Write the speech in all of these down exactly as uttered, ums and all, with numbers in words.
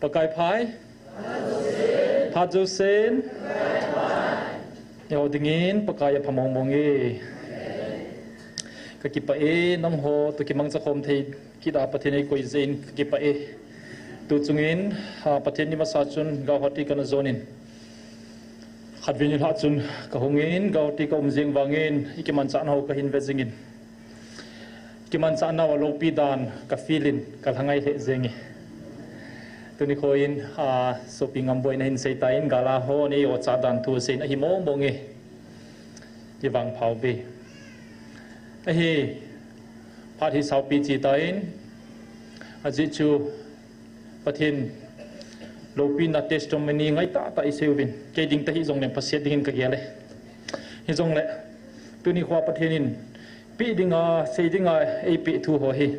Pakai phai. Phat jousen. Eiho dingin Pakai apha mong mong e. Kakipah e, nangho toh kimangcha khom thei kit a Pathen eikoi jeh in kakipah e. Tu chungin, a, Pathen ni masa chun Guwahati kana jon in, khatvei nilhah chun kahung in, Guwahati kaum jeng vangin, ikimanchah nau kahin ve jing in. Kimanchah nau a loupi dan ka feel in, ka lhangai lheh jeng e. Tuni kho in, a, sopi Ngamboi nahin sei tan, gala ho nei o cha dan thu seiyin ahi mong mong e. Kivangpha uve. Ahi, phat hi saupi chi tan, ajeh chu Pathen loupina testimony ngai tah tah isei uvin. Kei ding tahih jongleng phaset dingin kagel e. Hijongle, tuni khoa Pathen in peh dinga, sei dinga eipeh thu ho hi,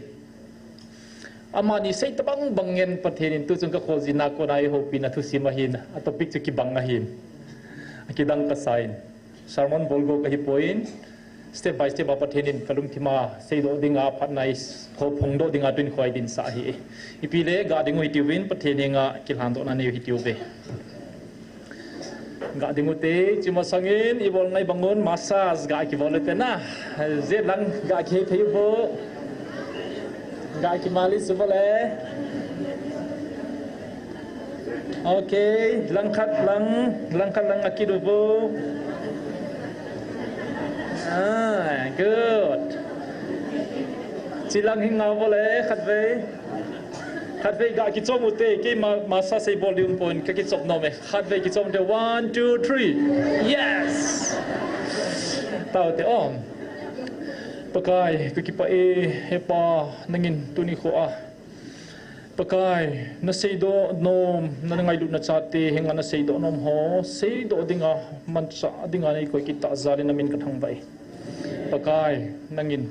amani sei tabang bang ngen Pathen in tuchung kakholjin a kona eihoupina thusim ahin, a topic chu kibang ahin. Akidang kasa in. Sermon bol go kahi poi in, step by step a Pathen in kalungthim a seidoh dinga phatna eiho phongdoh dinga tuni khoa eidinsah ahi. Ipi le ga ding u hitiuvin, Pathen henga kilhandohna nei u hitiuve. Ga ding ute, chumasangin ibol ngai bang un massage ga kibol ute na. Jet lang ga kihei thei uvo. Ga kimali su bol e. Okay, langkhat lang, langkhat lang akit uvo. Ah, good. Chilang hi ngau bol e, khatvei. Khatvei ga kichom ute, keima massage sei bol ding um pon, kakichom nom e. Khatvei kichom ute, one, two, three. Yes! Tao te om. Pakai, kakipah e, he Pa, nangin tuni khoa, Pakai, naseidoh nom, nangailutna chate henga naseidoh nom ho seidoh dinga, manchah dinga neikoi kit tah jal in namin kathangvah e. Pakai, nangin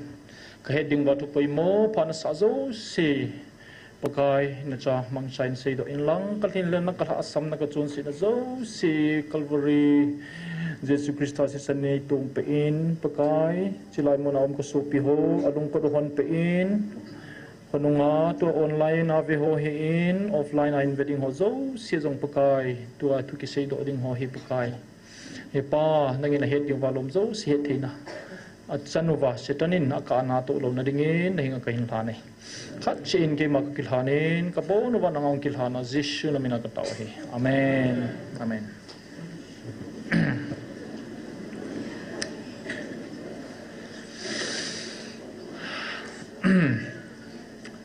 kahet ding uva thu poimo pha nasah jouse, Pakai, nacha mangcha in seidoh inlang, kalhin le na kalhahsamna kachonsetna jouse, Calvary, Jesu Christa sisan neitom peh in, Pakai, chilai muna um kasopi ho alungkot u hon peh in, khonunga tua online a ve ho hi in, offline a hin ve ding ho jouse jong Pakai, tua thu kiseidoh ding ho hi Pakai, he Pa, nangin ahet ding uva lom jouse hettheina achan uva, Satan in akah a natoh louna dingin nahenga kahin lhan e. Khat cheh in keima kakilhan in, kabon uva nanga hung kilhan a, Jesu namina katao ahi. Amen. Amen.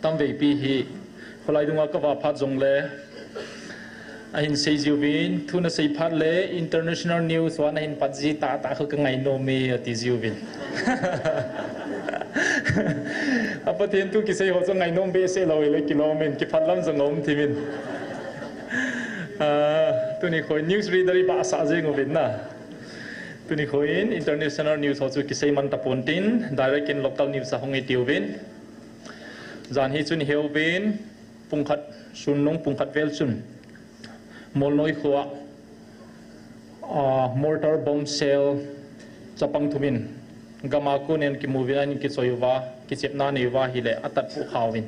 Tamveipi hi kholai dunga kava phat jongle, ahin sei jiuvin, thu nasei phat le international news ho nahin pat ji tahtah kho kangainom e ati jiuvin. A Pathen thu kisei ho chu ngainom behseh lou hile kilom in, kiphat lam jong aum thim in. Ah, tuni khoi news reader ibahsah jeng uvin na. Tuni khoin international news ho chu kisei man tapon tin, direct in local news a hung itiuvin. Jan hi chun heuvin, pungkhat sun nung pungkhat vel chun Molnoi khoa, ah, mortar bomb shell chapang thumin gama konin kimuvin ahin kichoi uva, kichepna anei uva ahile atatpu khauvin,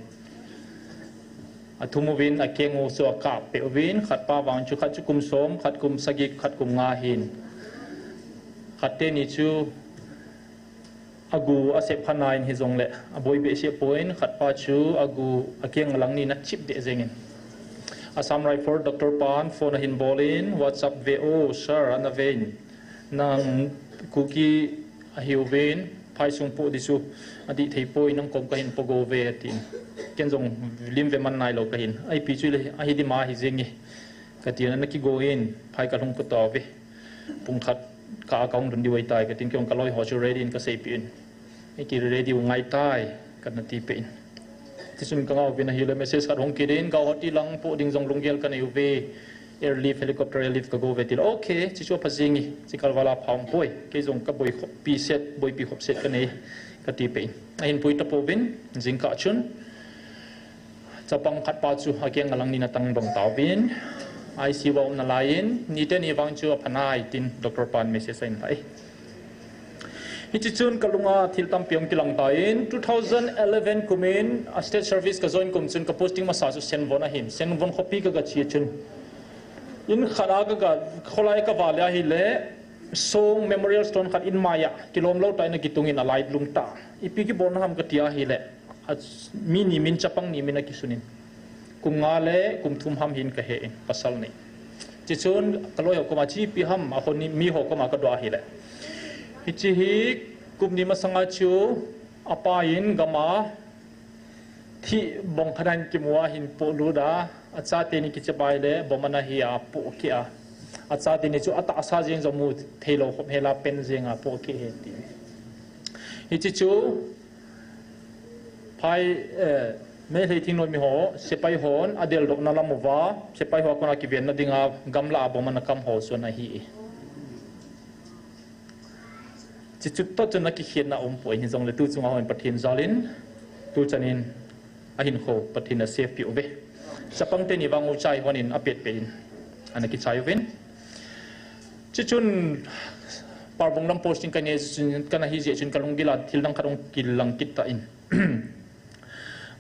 athum uvin, akeng u chu akap peh uvin, khat pa vang chu, khat chu kum som, khat kum sagi, khat kum nga ahin. Khat teni chu agu asep khat nain hijongle aboi behseh poi in, khat pa chu agu akeng alang nin achip deh jengin. Assam Rifle Doctor pan phone ahin bol in, WhatsApp ve o sir, ana ve in, nang Kuki ahiuvin, phaisung poh ding chu adih thei poi, nang kom kahin pogo uve atin. Ken jong lim ve man nailou kahin, ipi chu le ahi dima hi jeng e katin, ana kigo in phai kalhung kotauve. Pungkhat kah a kahung lhun diu ahitai katin, kei jong kaloi ho chu ready in kaseipeh in, eiki ready u ngaitai kana tipeh in. Tichun kangauvin ahile message khat hung kit in, Guwahati lang poh ding jong lunggel kanei uve, airlift, helicopter airlift kago uve tile, okay, chuchu apha jeng e, chikal vala pha um poi, kei jong kaboi khoppi set, boipi khop set kanei katipeh in, ahin pui tapouvin, jingkah chun chapang khat pa chu akeng alang nin atang dong tauvin, ICU a um nalaiyin, niteni vang chu apha nai tin doctor pan message ahin lhai. Hiche chun kalunga thil tampi hung kilang tan, two thousand eleven kumin a state service ka join kum chun ka posting masa chu Senvon ahin, Senvon khopi ka gache chun. In khat a ka ga, kholai ka vale ahile, Song Memorial Stone khat in maiya, kilom lou tah in akitungin a light lung ta. Ipi kibolna ham kati ahile, a, mi ni min chapang ni min akisunin. Kum nga le kum thum ham hin kahen, pasal ni. Hiche chun kaloi ho koma hiche ipi ham, a hon ni mi ho koma kadoh ahile. Hiche hi kum ni masanga chu apa in gam a thih bong khat ahin kimu a ahin polut a, achate ni kichep ahile, bomb ana hi a pohkeh a. Achate ni chu atahsa jeng jong mu theilou khop hela pen jeng a pohkeh ahi ti. Hiche chu phai, eh, Meitei thingnoimi ho, sepai hon adeldohna lam uva, sepai ho a kona kivenna dinga gamla a bomb ana kam ho chu ana hi. Hiche chu toh chun akikhenna aumpoi, hijongle tu chunga hon Pathen jalin, tu chanin ahinkho Pathen in asave peh uve. Chapang teni vang uchai honin apetpet in ana kichai uvin. Hiche chun Parbung lam posting kanei chun, kana hi jeh chun kalunggil a thil dang khat hung kilang kit tan.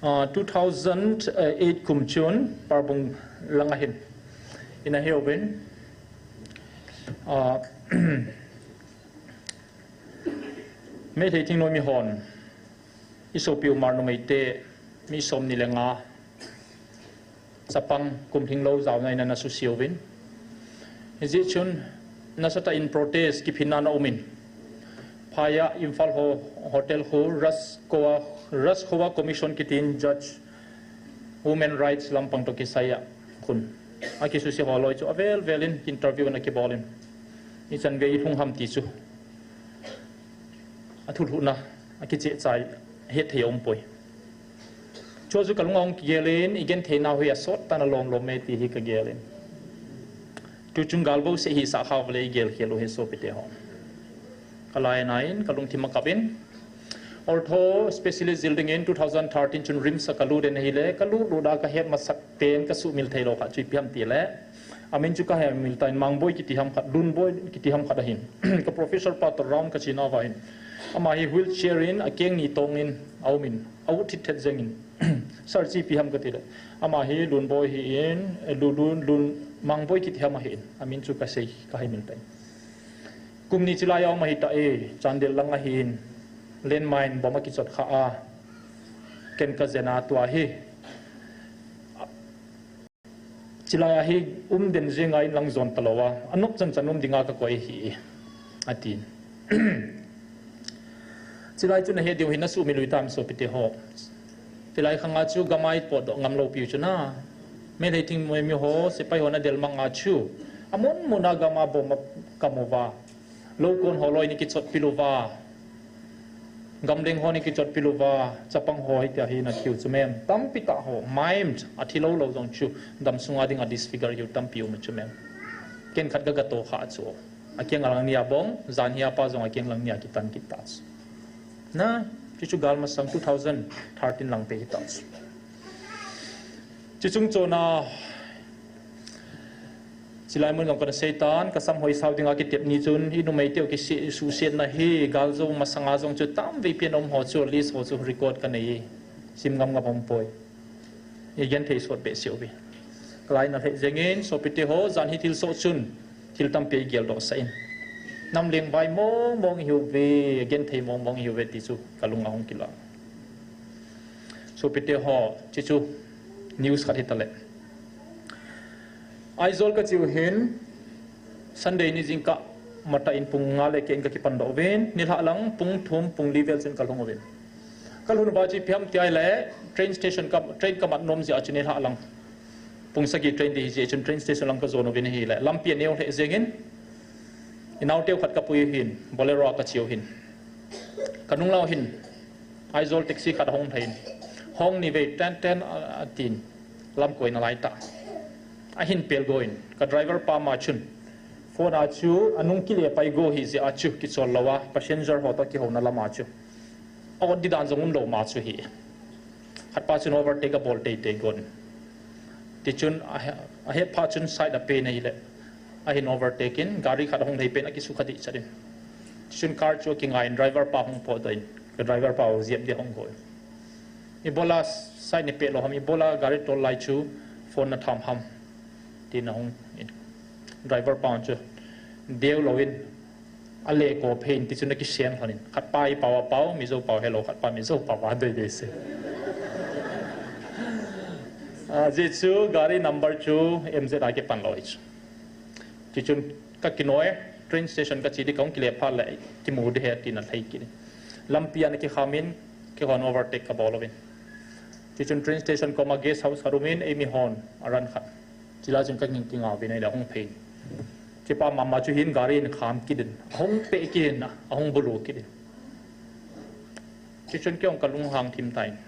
Ah, two thousand eight kum chun Parbung lang ahin ina heuvin. Ah, Meitei thingnoimi hon isopiu Hmar numeite mi somni le nga chapang kum lhinglou jaona in ana suseuvin. Hijeh chun nasatah in protest kiphinna ana umin. Phaiya Imphal ho hotel khu Raj Khowa, Raj Khowa Commission kitin judge human rights lampang toh kisaiya khun akisuse ho loi chu avel velin interview ana kibolin. Ichan vei ilhung ham ti chu athulhuhna akichehchai hetthei aumpoi. Chua chu kalunga hung kigelin, igenthei nau hi asot tan alom lom e ti hi kagelin. Tuchung gal bouseh hisah kha uvale igel khel u hi sopite ho. Kalai nain, kalungthim akapin. Ortho specialist jil dingin two thousand thirteen chun RIMS a kalut in ahile, kalut lut a kahet masak pen kasuhmil theilou khat chu ipi ham tile, amin chu kahemil tan, Mangboi kiti ham khat, Lunboi kiti ham khat ahin. Ka professor pa toh round kachenauva hin. Ama hi wheelchair in akeng ni tongin aumin, aut thithet jengin. Sir, hiche ipi ham katile, ama hi Lunboi ahin, eh, Lun, Lun, Lun, Mangboi kiti ham ahin. Amin chu kasei, kahemil tan. Kum ni chilai a um ahitai, Chandel lang ahin, landmine bomb akichot kha a, ken kajen a tua hi. Chilai a hi umden jenga inlang jon talou a, anop chanchan um dinga kakoi ahi, atin. Chilai chu nahet diu hi nasuhmil u hitam sopite ho. Chilai khanga chu gam a ipotdoh ngamlou piu chu na. Meitei thingnoimi ho, sepai ho nadel manga chu, amun muna gam a bomb akam uva, loukon ho loi ni kichotpil uva, gamleng ho ni kichotpil uva, chapang ho hitia hi nathi u chu mem. Tampi tah ho maimed, athilou lou jong chu, damsunga dinga disfigure hiu tampi um chu mem. Ken khat kagatoh kha chu, akeng lang nia bong, jan hi apa jong akeng lang nia kitan kit ta chu. Na, chuchu gal masang two thousand thirteen lang pe hita chu. Chuchung chona, chilai mun jong kana seitan, kasam hoisau dinga kitep ni chun, inumeiteu kisuhsetna hi galjou masanga jong chu tamvei pen um ho chu, list ho chu record kanei, sim ngam ngam umpoi. Igenthei sot behseh uve. Kalai nalheh jengin, sopite ho, jan hi thilsoh chun, thil tampi igeldoh sah in. Nam lengvai mong mong ihiuve, genthei mong mong ihiuve ti chu kalunga hung kilang. Sopite ho, chuchu news khat hitale. Aizawl kache u hin, Sunday ni jingkah matah in pung nga le keh in kakipandoh uvin, nilhah lang pung thum pung li vel chun kalhung uvin. Kalhun uva chu ipi ham ti ahile, train station ka, train kamat nom jeh a chu nilhah lang pung sagi train ding hijeh chun train station lang kajon uvin ahile, lampi aneo lheh jengin, inaoteu khat kapui u hin, Bolero a kache u hin. Kanung lang u hin, Aizawl taxi khat ahung lhai in, hong nivei ten ten a, atin, lam koi nalaitah. Ahin pelgo in, ka driver pa ma chun, phone a chu, anung kile paigo hijeh a chu, kichol louva, passenger ho toh kihouna lama chu, aot didan jong umlou ma chu hi. Khatpa chun overtake abol teitei gon. Tichun ahe, ahetphat chun side apen ahile, ahin overtake in, gari khat ahung lhai pen akisukha dehchat in. Chun car chu kingai in driver pa hung potdoh in, ka driver pa jep dia hung go in. Ibola side ni peh lou ham, ibola gari tol lai chu phone na tham ham, tin ahung in. Driver pa chu deu lou in, ale ko phe in, tichun akisen lhon in. Khat pa i pao a pao, Mizo pao helou, khat pa Mizo pao a dei dei se. Ah, ajeh chu gari number chu M Z a kipan lou hi chu. Tichun ka kinoi, train station ka che di, ka hung kile phat le kimu di he tin alhai kit in. Lampi a ana kikham in, keihon overtake ka bol uvin. Tichun train station koma guest house khat um in, eimi hon a run khat. Chulai chun ka ging kinga uvin ahile ahung phe in. Chi pa mama chu hin gari in kham kit in, ahung peh kit in, ahung bulu kit in. Tichun kei jong ka lunghang thim tan.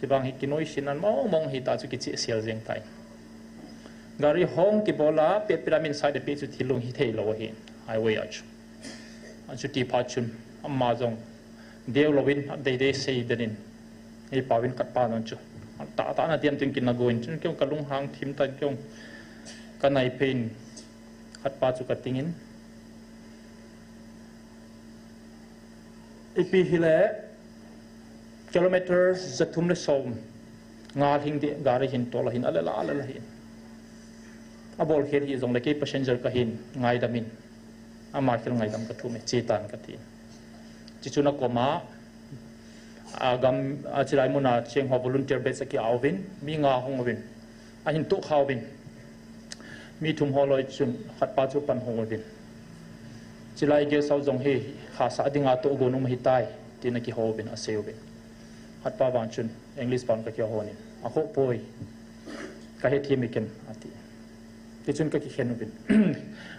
Chuvang hi kinoi sin an mong mong hita chu kicheh sel jeng tan. Gari hung kibol a, pet pet a min side a peh chu thil hung hi thei lou ahi, highway a chu. Achuti phat chun, ama jong deu lou in, adei dei sei den in. Ei pao in khat pa jong chu. Tah tah na tiam tin kin na go in chun kei jong ka lunghang thim tan, kei jong ka nai phe in khat pa chu ka ting in. Ipi hile kilometer jathum le som nga lhing di gari hin tol a hin alela alela hin. Abol khel hi jongle kei passenger ka hin ngaidam in. Ama khel ngaidam ka thum e, che tan ka tin. Tichun akoma, a gam, a chilai muna cheng ho volunteer batch aki auvin, mi nga hung uvin. Ahin tuh kha uvin. Mi thum ho loi chun khat pa chu pan hung uvin. Chilai guest house jong hi hahsa dinga tohgon um ahitai, tin akihou uvin, asei uvin. Khat pa vang chun English pan ka kihou in, akhoh poi, ka hethem e ken, ati. Tichun ka kikhen uvin.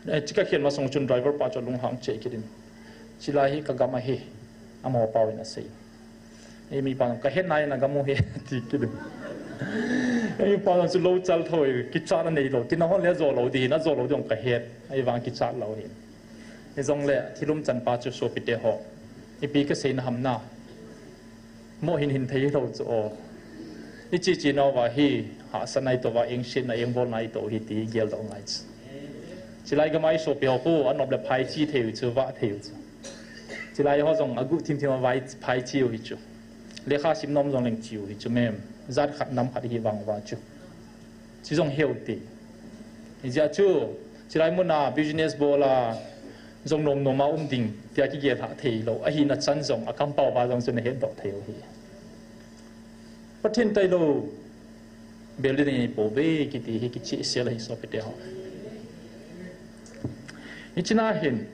Eh, chi ka khen masang chun driver pa chu alunghang cheh kit in. Chilai hi ka gam ahi, amaho pao in asei. Eimi pa ka het nai na gam u hi, ti kit in. Eimi pa chu lou chal thoi, kichat anei lou. Tina hon le jo lou di, na jo lou di jong ka het. Ahivang kichat lou hi. Hijongle thil umchan pa chu sopite ho. Ipi ka seina ham na. Mo hin hin thei lou chu o. I chi chi nau va hi, hahsa nai to va, engsetna engbol nai to hi ti gel doh ngai chu. Chilai gam a i sopi ho khu, anop le phai chi thei u chu, vah thei u chu. Chilai ho jong aguh thim thim a vai phai chi u hi chu. Lekha sim nom jong leng chi u hi chu mem. Jat khat nam khat hi vang va chu. Chi jong heu te. Hijeh chu, chilai muna business bol a, jong nom nom a um ding, tia kigel hah thei lou. Ahina chan jong, a kampao va jong chu na het doh thei u hi. Pathen tailou, bel ding nei po ve, kiti hi kicheh sel ahi sopite ho. Hichena hin,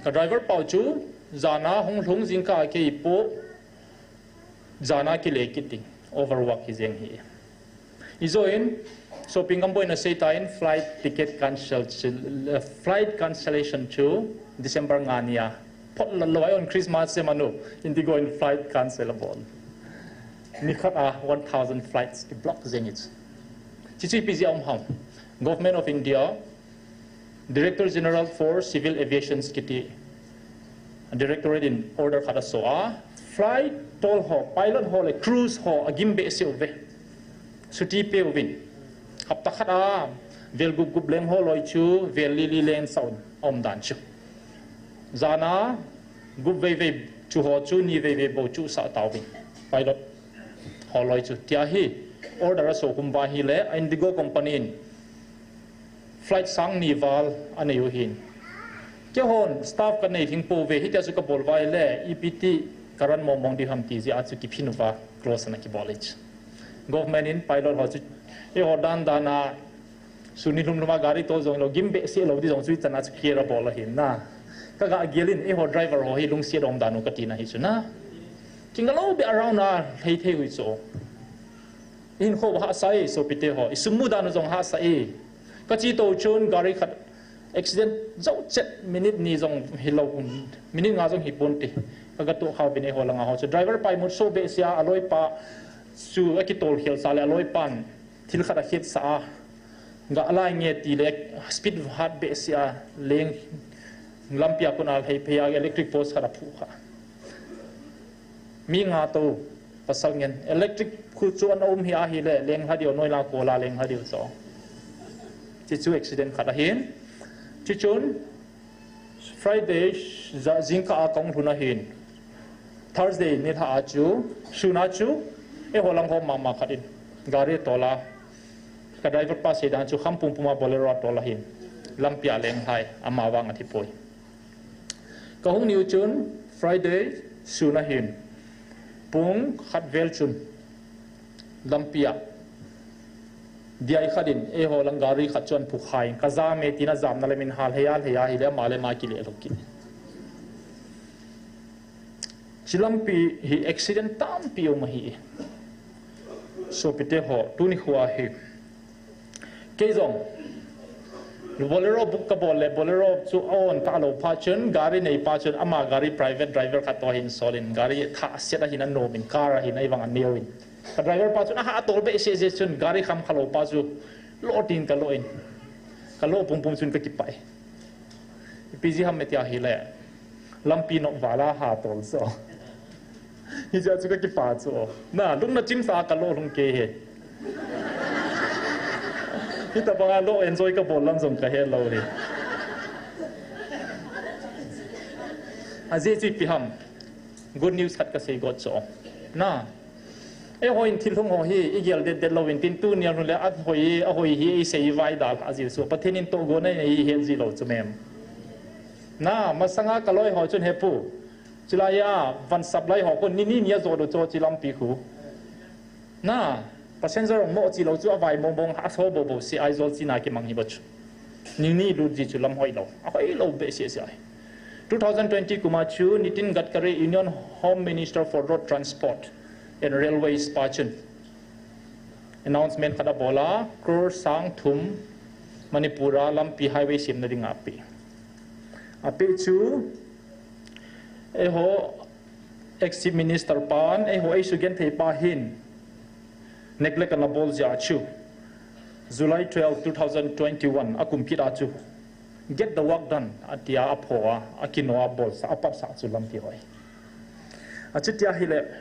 ka driver pao chu, jana hung lhung jingkah kei po, jana kile kit ding, overwork hi jeng hi. Ijo in, sopi gam boina sei tan flight ticket cancel, uh, flight cancellation chu December nga nia. Phot la lou a on Christmas se manu, Indigo in flight cancel abol. Nikhat a one thousand flights ki block jeng hi. Chi chu ipi jeh a um ham. Government of India, Director General for Civil Aviation kiti Directorate in order khat aso a, flight tol ho, pilot ho le crews ho agim behseh uve. Chuti pe uvin. Hapta khat a, vel gup gup leng ho loi chu, vel li li leng sa un, aum dan chu. Jana, gup vei vei chu ho chu, ni vei vei bou chu sa tauvin. Pilot ho loi chu. Tia hi, order aso khum uva ahile, Indigo Company in, flight sang ni val anei u hin. Keihon staff ka nei lhing pouve, hitia chu ka bol uva ahile, ipi ti ka run mong mong ding ham ti jeh a chu kiphin uva, close ana kibol e chu. Government in pilot ho chu, eiho dan dan a, suni lhum lhum a gari tol jong lou, gim behseh lou ding jong chu ichan a chu care abol ahin na. Ka ga gel in, eiho driver ho hi lungset um dan u ka tina hi chu na. Kinga lou beh around a, lhei thei u hi chu. Ihinkho hahsa e, sopite ho, isum mu dan u jong hahsa e. Ka che to chun gari khat accident jou chet minute ni jong hilou, minute nga jong hi pon ti. Ka ga to khau bin eiho langa ho chu. Driver pa imut so behseh a, aloi pa chu akitol khel sa le aloi pan thil khat akhetsah a. Ga lai nge ti le speed hat behseh a leng lampi a kon a lhei phei a electric post khat aphu kha. Mi nga to pasal ngen. Electric khu chu ana um hi ahile, leng lha diu, noi la ko la leng lha diu chu. Chi chu accident khat ahin. Chi chun, Friday, ja-, jingkah a kahung lhun ahin. Thursday nilhah a chu, sun a chu, eiho lang ho mama khat in gari tol a, ka driver pa seidan chu kham pumpum a Bolero a tol ahin. Lampi a lenglhai, ama vang athipoi. Kahung niu chun, Friday, sun ahin. Pung khat vel chun, lampi a, D I khat in, eiho lang gari khat chu ahin phukhai in, ka jam e tin ajamna le min hal hei a, hei a, hile ama le ama kile lou kit. Chi lampi hi accident tampi um ahi. Sopite ho, tuni khoa hi. Kei jong, Bolero book kabol le, Bolero chu a-on talou phat chun, gari neipa chun, ama gari private driver khat toh ahin sol in, gari thah set ahin anom in, car ahin ahivang aneo in. Ka driver pa chun, aha, atol behseh jeh chun, gari kham khalou pa chu, lo tin kalo in. Kalo pumpum chun kakipah e. Ipi jeh ham tia hile. Lampi nop val a hatol chu. Hijeh chu kakipah chu. Na, lungna chimsa kalo lhung kei e. Hitabang a lo enjoy kabol lam jong kahe lou e. Ajeh chu ipi ham. Good news khat kasei got chu. Na. Eiho in thil hung ho hi, igel det det lou in tin tuni a lhun le ahoi, ahoi hi, isei vai dal, ajeh chu. Pathen in tohgon anei het ji lou chu mem. Na, masanga kaloi ho chun hepu. Chilai a, van sap lai ho kon, ni ni ni a jo do cho chi lampi khu. Na, passenger mo chi lou chu avai mong mong, aso bo bo si Aizawl china kimang hi bo chu. Ni ni lut ji chu lam hoi lou. Ahoi lou behseh seh ahi. Two thousand twenty kum a chu Nitin Gadkari, Union Home Minister for Road Transport and Railways pa chun announcement khat abol a, crore sang thum Manipur a lampi highway semna ding a apeh. Apeh chu, eiho ex-Chief Minister pan, eiho eisugenthei pa hin, neglect ana bol jeh a chu, July twelve, two thousand twenty-one, akum kit a chu, "Get the work done," atia aphoh a, akino a bolsa, apatsah chu lampi hoi. Achuti ahile,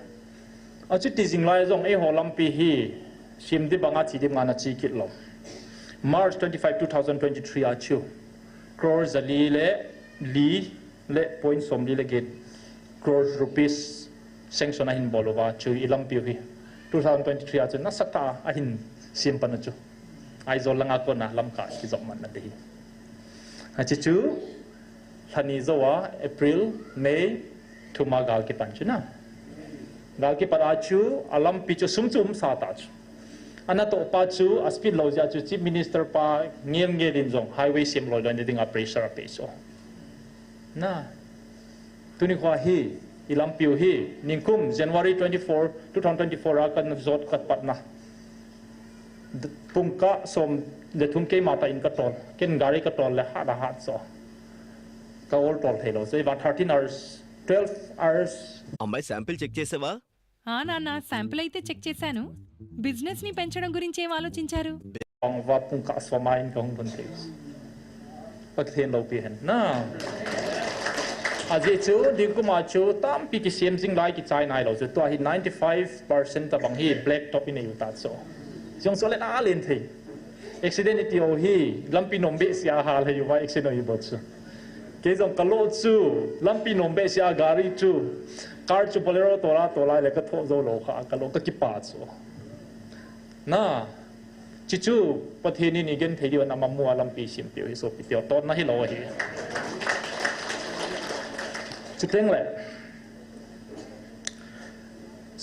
achuti jing lai jong eiho lampi hi, sem ding banga chi ding banga ana chi kit lou. March twenty-five, two thousand twenty-three a chu, crore jali le li le point somli le get crore rupees sanction ahin bol uva chu ilampiu hi two thousand twenty-three a chu nasatah a ahin sem pan u chu Aizawl langa kona Lamka kijop man na te hi. Achi chu lhani jou a April, May, thum a gal kipan chu na. Gal kipat a chu alampi chu sum chu umsa ta chu. Anatoh pa chu a speed lou jeh a chu Chief Minister pa ngel ngel in jong highway sem loi loi na dinga pressure apeh chu. Na. Tuni khoa hi, ilampiu hi, ningkum January twenty-four, two thousand twenty-four a kana jot kapatna. D-, pungkah som le thum keima tah in katol. Ken gari katol le hat a hat chu. Ka ol tol thei lou. So, iva thirteen hours, twelve hours. అమ్మాయి sample check చేసావా? ఆ నాన్న, శాంపిల్ అయితే చెక్ చేశాను. బిజినెస్ ని పెంచడం గురించి ఏం ఆలోచించారు? Bang uva pungkah som a in kahung lhun thei. Pathen loupi hen. Na. Ajeh chu, ningkum a chu, tampi kisem jing lai kichai nai lou chu. Tua hi ninety-five percent tabang hi black top in eiu ta chu. Jong chu alen alen thei. Accident iti ho hi, lampi nom behseh a hal hei uva accident hi bol chu. Kei jong kalo chu, lampi nom behseh a gari chu, car chu Bolero tola tola le kathoh jou lou kha, kalo kakipah chu. Na, chi chu, Pathen in igenthei diu na mamu a lampi sempiu hi sopite ho, totna hilou ahi. Chuteng le,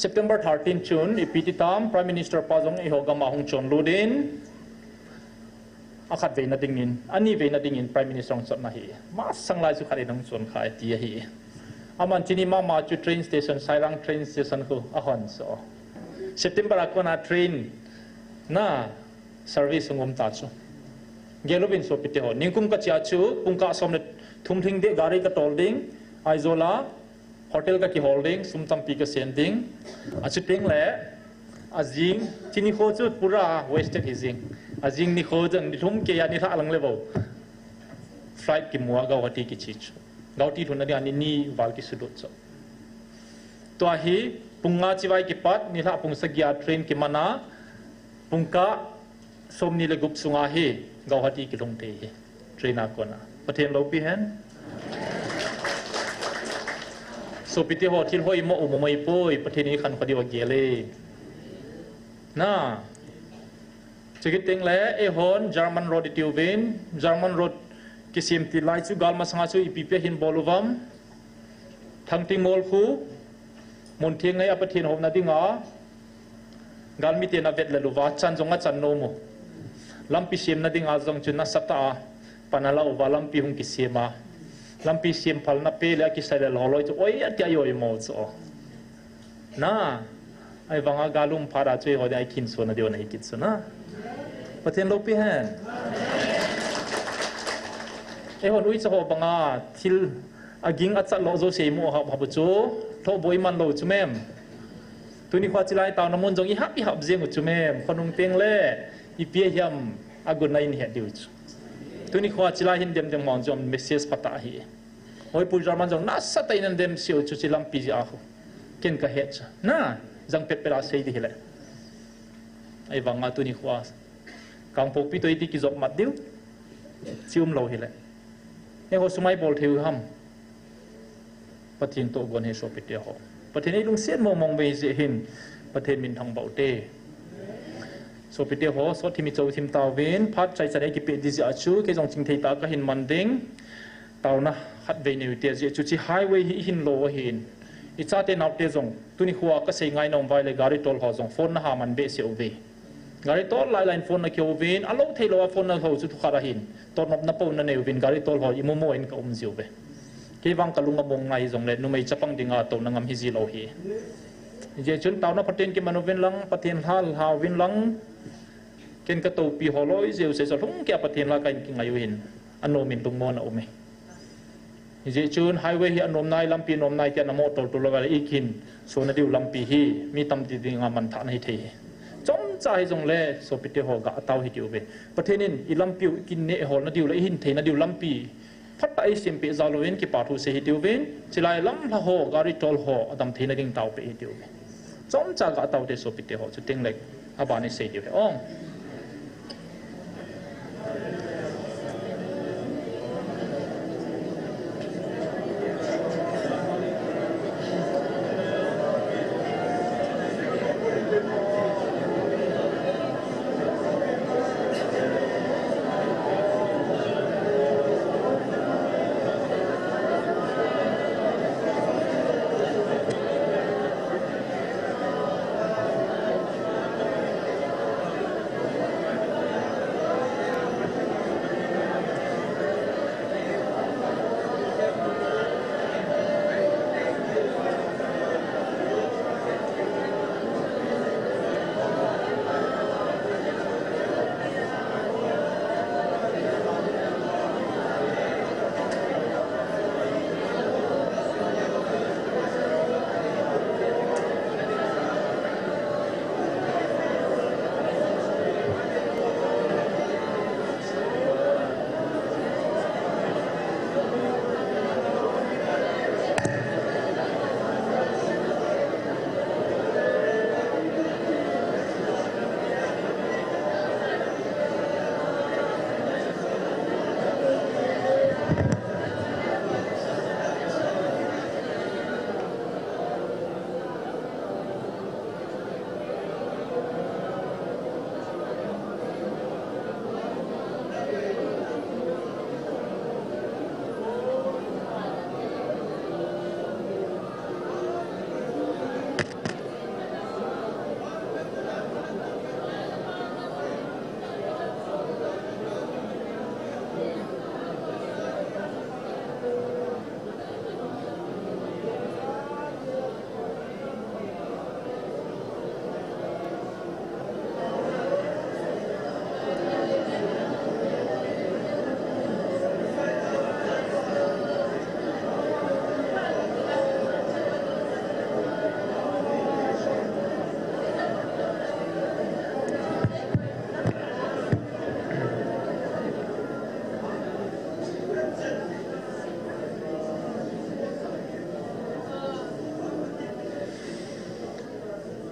September thirteen chun, ipi ti tam, Prime Minister pa jong eiho gam a hung chonlut in, akhat veina dingin, ani veina dingin Prime Minister hung chonna hi. Masang lai chu khat in hung chon kha e ti ahi. Aman chini mama chu train station, Sairang train station khu ahon so. September a kona train na service hung um ta chu. Gel uvin sopite ho. Ningkum kachia chu, pungkah som le thum lhing deh gari katol ding, Aizawl a, hotel kakihol ding, sum tampi kasen ding. Achuteng le, ajing, chini kho chu pura wasted hi jing. Ajing nikho jong nilhum kei a nilhah lang le bou. Flight kimu a Guwahati kiche chu. Guwahati lhunna dia ni ni val kisulut chu. Tua hi, pung nga chibai kipat, nilhah pung sagi a train kiman a, pungkah, Somni le gup sunga hi Guwahati kilhung thei hi train a kona. Pathen loupi hen. Sopite ho, thil hoimo um maipoi, Pathen in ikhankho diu agel e. Na. Chukit teng le, eihon German road itiuvin, German road kisem tilai chu gal masanga chu ipi ipi ahin bol uvam. Thangtingol khu, mun theng ngai a Pathen houna dinga, galmiten avet lel uva, chan jong achan nom u. Lampi semna dinga jong chu nasatah a pan ala uva, lampi hung kisem a. Lampi sem phalna pe le akisai lel ho loi chu, oi, ati a oi mo chu. Na, ahivanga gal um phat a chu eiho dia ikhin sona diu ahi kit chu na. Pathen loupi hen. Eihon uicha ho banga thil aging achat lo jouse imu hap hap u chu, lhohboi iman lou chu mem. Tuni khoa chilai taona mun jong ihap ihap jeng u chu mem. Khonung teng le ipi ahiam agun a ihet diu chu. Tuni khoa chilai hin dem dem hon jong message phatah ahi. Hoipu German jong nasatah in ana dem seh u chu chi lampi jeh a khu. Ken kahet chu. Na, jang pet pet a sei di hile. Ahivanga tuni khoa Kangpokpi toh iti kijop mat diu. Chi um lou hile. Eiho sumai bol thei u ham. Pathen toh gon hi sopite ho. Pathen in eilungset mong mong uve hijeh hin. Pathen min thangvah u te. Sopite ho, sot thim icho thim tauvin, phat chaichan eikipeh di jeh a chu, kei jong chingthei tah a kahin man ding. Taona khatvei nei u te, ajeh chu chi highway hi ihin lo ahin. Ichate naote jong, tuni khoa kasei ngai nom uva ahile gari tol ho jong phone naha man behseh uve. Gari tol lai lai in phone nakihou uvin, alou thei lou a phone nahou chu thukhat ahin. Totnopna pou nanei uvin, gari tol ho imu mo in kaum jiu ve. Kei vang kalung among ngai hijongle, numei chapang dinga touna ngam hiji lou hi. Hijeh chun taona phaten kiman uvin lang, Pathen lha lha uvin lang, ken katoupi ho loi jeh u sei chu lhung keiya Pathen lha kahin kingai u hin, anom in lungmon aume. Hijeh chun highway hi anom nai, lampi nom nai tia namoh toltol louva le ikhin sona diu lampi hi, mi tamtah dinga manthahna hithei hi. Chomcha hijongle, sopite ho gah tau hitiuve. Pathen in ilampiu ikinneh holna diu le ihin theina diu lampi phatah a eisempeh jal uvin kipa thu sei hitiuvin, chilai lamlha ho, gari tol ho, adam theina ding taopeh hitiuve. Chomcha gah taute sopite ho, chuteng le aban isei diu hi ong.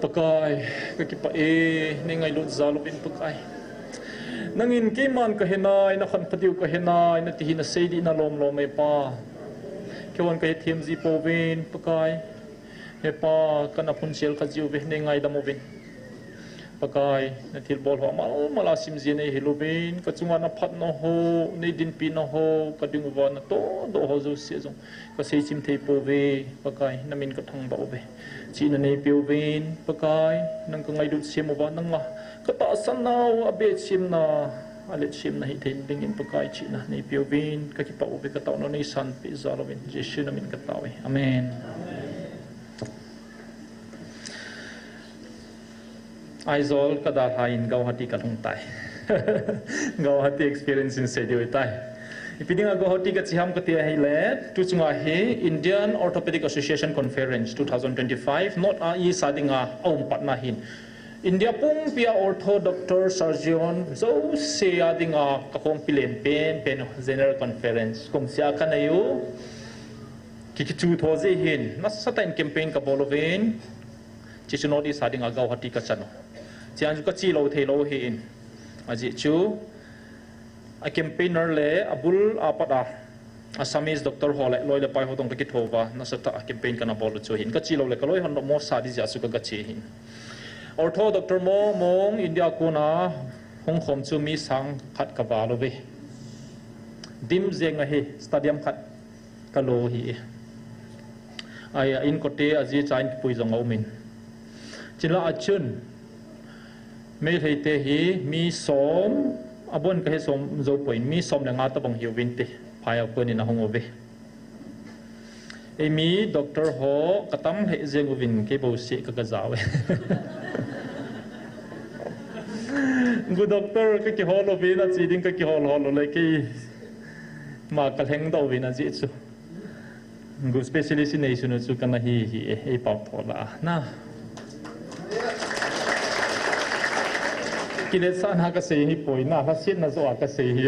Pakai, kakipah e, neingailut jal uvin Pakai. Nangin keiman kahenai, nakhanpha diu kahenai, nati hi nasei ding nalom lom e Pa. Keiman kahethem ji pouvin, Pakai. He Pa, kana phunchel kha jiuve, nei ngaidam uvin. Pakai, nathilbol ho amal mal a simjin eihil uvin, kachunga naphatna ho, neidinpina ho, kading uva natohdoh ho jouse jong kaseichim thei pouve, Pakai, namin kathangvah uve. Chihna neipe uvin, Pakai, nang kangailut sem uva, nanga katahsan nau abeh semna, alet semna hithei dingin Pakai chihna neipe uvin, kakipah uve, kataona neisanpeh jal uvin, Jesu namin katao e. Amen. Aizawl kadalhan Guwahati kalhung tai. Guwahati experience in seidiu tai. Ipi dinga Guwahati kache ham kati ahile, tuchunga hi Indian Orthopedic Association Conference two thousand twenty-five, North a East a dinga aum patna hin, India pumpia ortho doctor, surgeon jouse a dinga kakhompi len penpen general conference kumsea kaneiu. Ki, kichu tho jeh hin nasatah in campaign kabol uvin, chuche chu North East a dinga Guwahati kachan u. Chuin chu kache lou thei lou ahin. Ajeh chu a campaigner le abul apat a Assamese doctor ho le loi le pai ho toh kakitho uva, nasatah a campaign kana bol u chu ahin. Kache lou le kaloi hon nomo sa ding jeh a chu ka, kache ahin. Ortho doctor mong mong India a kona hung khom chu mi sang khat kaval uve. Dim jeng ahi, stadium khat kalo ahi. Ai, a inkote aji cha in kipui jong aumin. Chule achun Meitei te hi mi som, abon kahe som jou poi, mi som le nga tobang hiuvinte, phai a konin ahung uve. Eimi doctor ho katam lheh jeng uvin, kei bouseh ka, kajao e. Gu doctor kakihol uvin, ache ding kakihol hol u le keima kalhengdoh uvin ajeh chu. Gu specialist inei sunu chu kana hi hi e, eipao tho la na. Kiletsahna kasei hipoi na, lhasetna joh a kasei hi.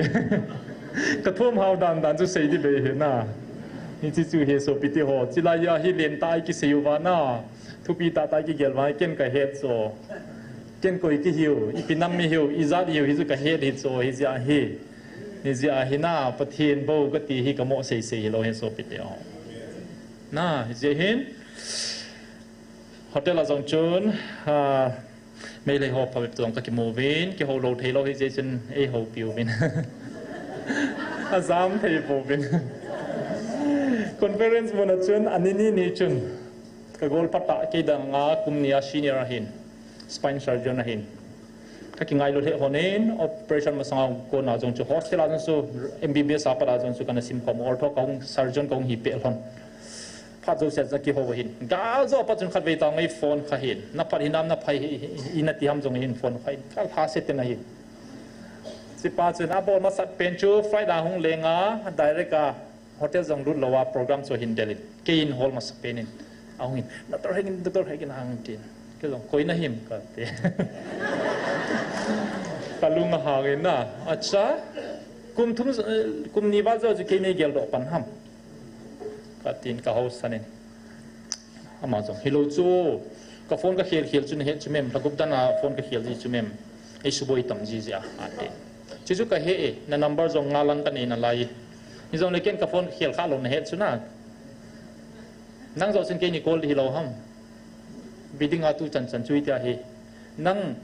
Kathum hao dan dan chu sei ding bei hi na. Hiche chu hi sopite ho, chulai a hi lentah a ikisei uva na, thupi tahtah a ikigel uva, ken kahet chu. Ken koi kihiu, ipi nam mi hiu, ijat hiu, hichu kahet hi chu, hijeh a hi. Hijeh a hi na, Pathen bou kati hi kamo seisei hilou hi sopite ho. Na, hijeh hin hotel a jong chun, a, Meitei ho phabep toh jong kakimu uvin, kihou lou thei lou hijeh chun eihoupi uvin. Ajam thei pouvin. Conference mun a chun, ani ni ni chun kagol phat a, kei dang a kum ni a senior ahin, spine surgeon ahin, kakingailu lheh lhonin, operation masanga kona jong chu hostel a jong chu, M B B S a pat a jong chu kana simkhom, ortho kahung, surgeon kahung hipeh lhon. Phat jouse a kihou ahin, gal jo a pat chun khatvei tah ngei phone kha hin, naphat hinam, naphai hi, hi, hi nati ham jong hin phone kha hin, kalhase ten ahin. Chupa chun abol masat pen chu flight a hung leng a, direct a hotel jong lut lou a program chu ahin del in, keiin hol masapen in ahung in, Doctor Hegin, Doctor Hegin, ahung tin. Kei jong, koi nahim kati. Kalung ahang in na, acha, kum thum, eh, kum ni val jou chu kei neigeldoh pan ham katin kahausan in. Ama jong, hilou chu, ka phone kakhel khel chu nahet chu mem, lhagup dan a phone kakhel ji chu mem, eisuboi tam ji jeh a, ati. Chuchu kahe e, na number jong nga lang kanei nalai. Hijongle ken ka phone kakhel kha lou nahet chu na. Nang joh chun keini call ding hilou ham. Ipi dinga tu chan chan chu hitia hi. Nang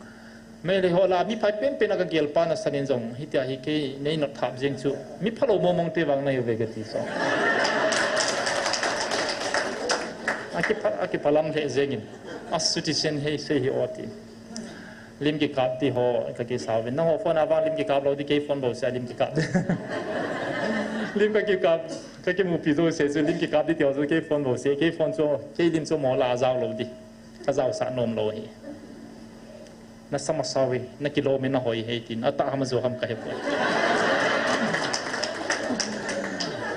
Meitei ho lah a mi phai penpen a kagel pa nasan in jong hitia hi kei nei notthap jeng chu, mi phalou mong mong te vang nahiuve kati chu. Akipha, akiphalam lheh jeng in, asuti chen hei sei hi o ti. Lim kikap ti ho kakisau vin, nangho phone a vang lim kikap lou ding, kei phone bouseh a lim kikap. Lim kakikap, kakimupi jouse chu lim kikap ding ti ho chu kei phone bouseh, kei phone chu, kei lim chu mo lah a jao lou ding. Kajaosah nom lou hi. Nasa masa uve, nakilom in nahoi e tin, atah ham ajo ham kahepoi.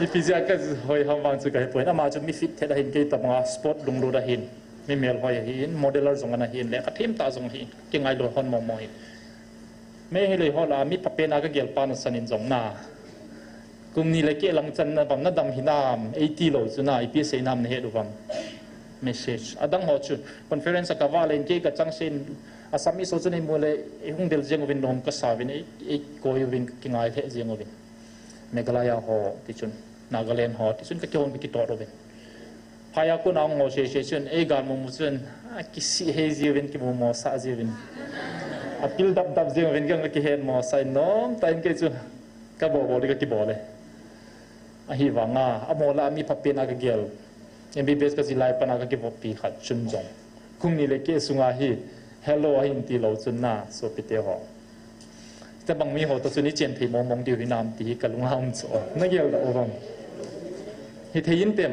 Ipi jeh a kahoi ham vang chu kahepoi. Ama chu mi fit thet ahin, kei tobang a sport lunglut ahin, mi melhoi ahin, modeller jong ana hin, lekha them tah jong ahin, kingailu lhon mong mong ahin. Meitei ho lah a mi phapen a kagel pa nasan in jong na, kum ni le keh lang chan na bam, nadam hinam, eiti lou chu na, ipi asei nam nahet uvam. Message. Adang ho chu, conference a kavah le in kei kachangseh in, Assamese ho chun eimu le, eihung del jeng uvin nom kasa uvin, ei, eikoi uvin, kingai lheh jeng uvin. Meghalaya ho, ti chun. Nagaland ho, tichun kakihon kakitoh uvin. Phai a kon a hung ho sese chun, ei gal mumu chun, a kisih hei jiuvin, kimumo sah jiuvin. A pil dap dap jiuvin, kei jong kakihet mo sah in nomtah in kei chu kabol bol ding kakibol e. Ahivanga, amaho lah a mi phapen a kagel. M B B S kajilai pan a kakivoppi khat chun jong. Kum ni le keh sunga hi, hello ahin tilou chun na, sopite ho. Tabang mi ho toh chun ichen thei mong mong diu hinam ti hi kalunga um chu. Nagel da uvem. Hithei intem.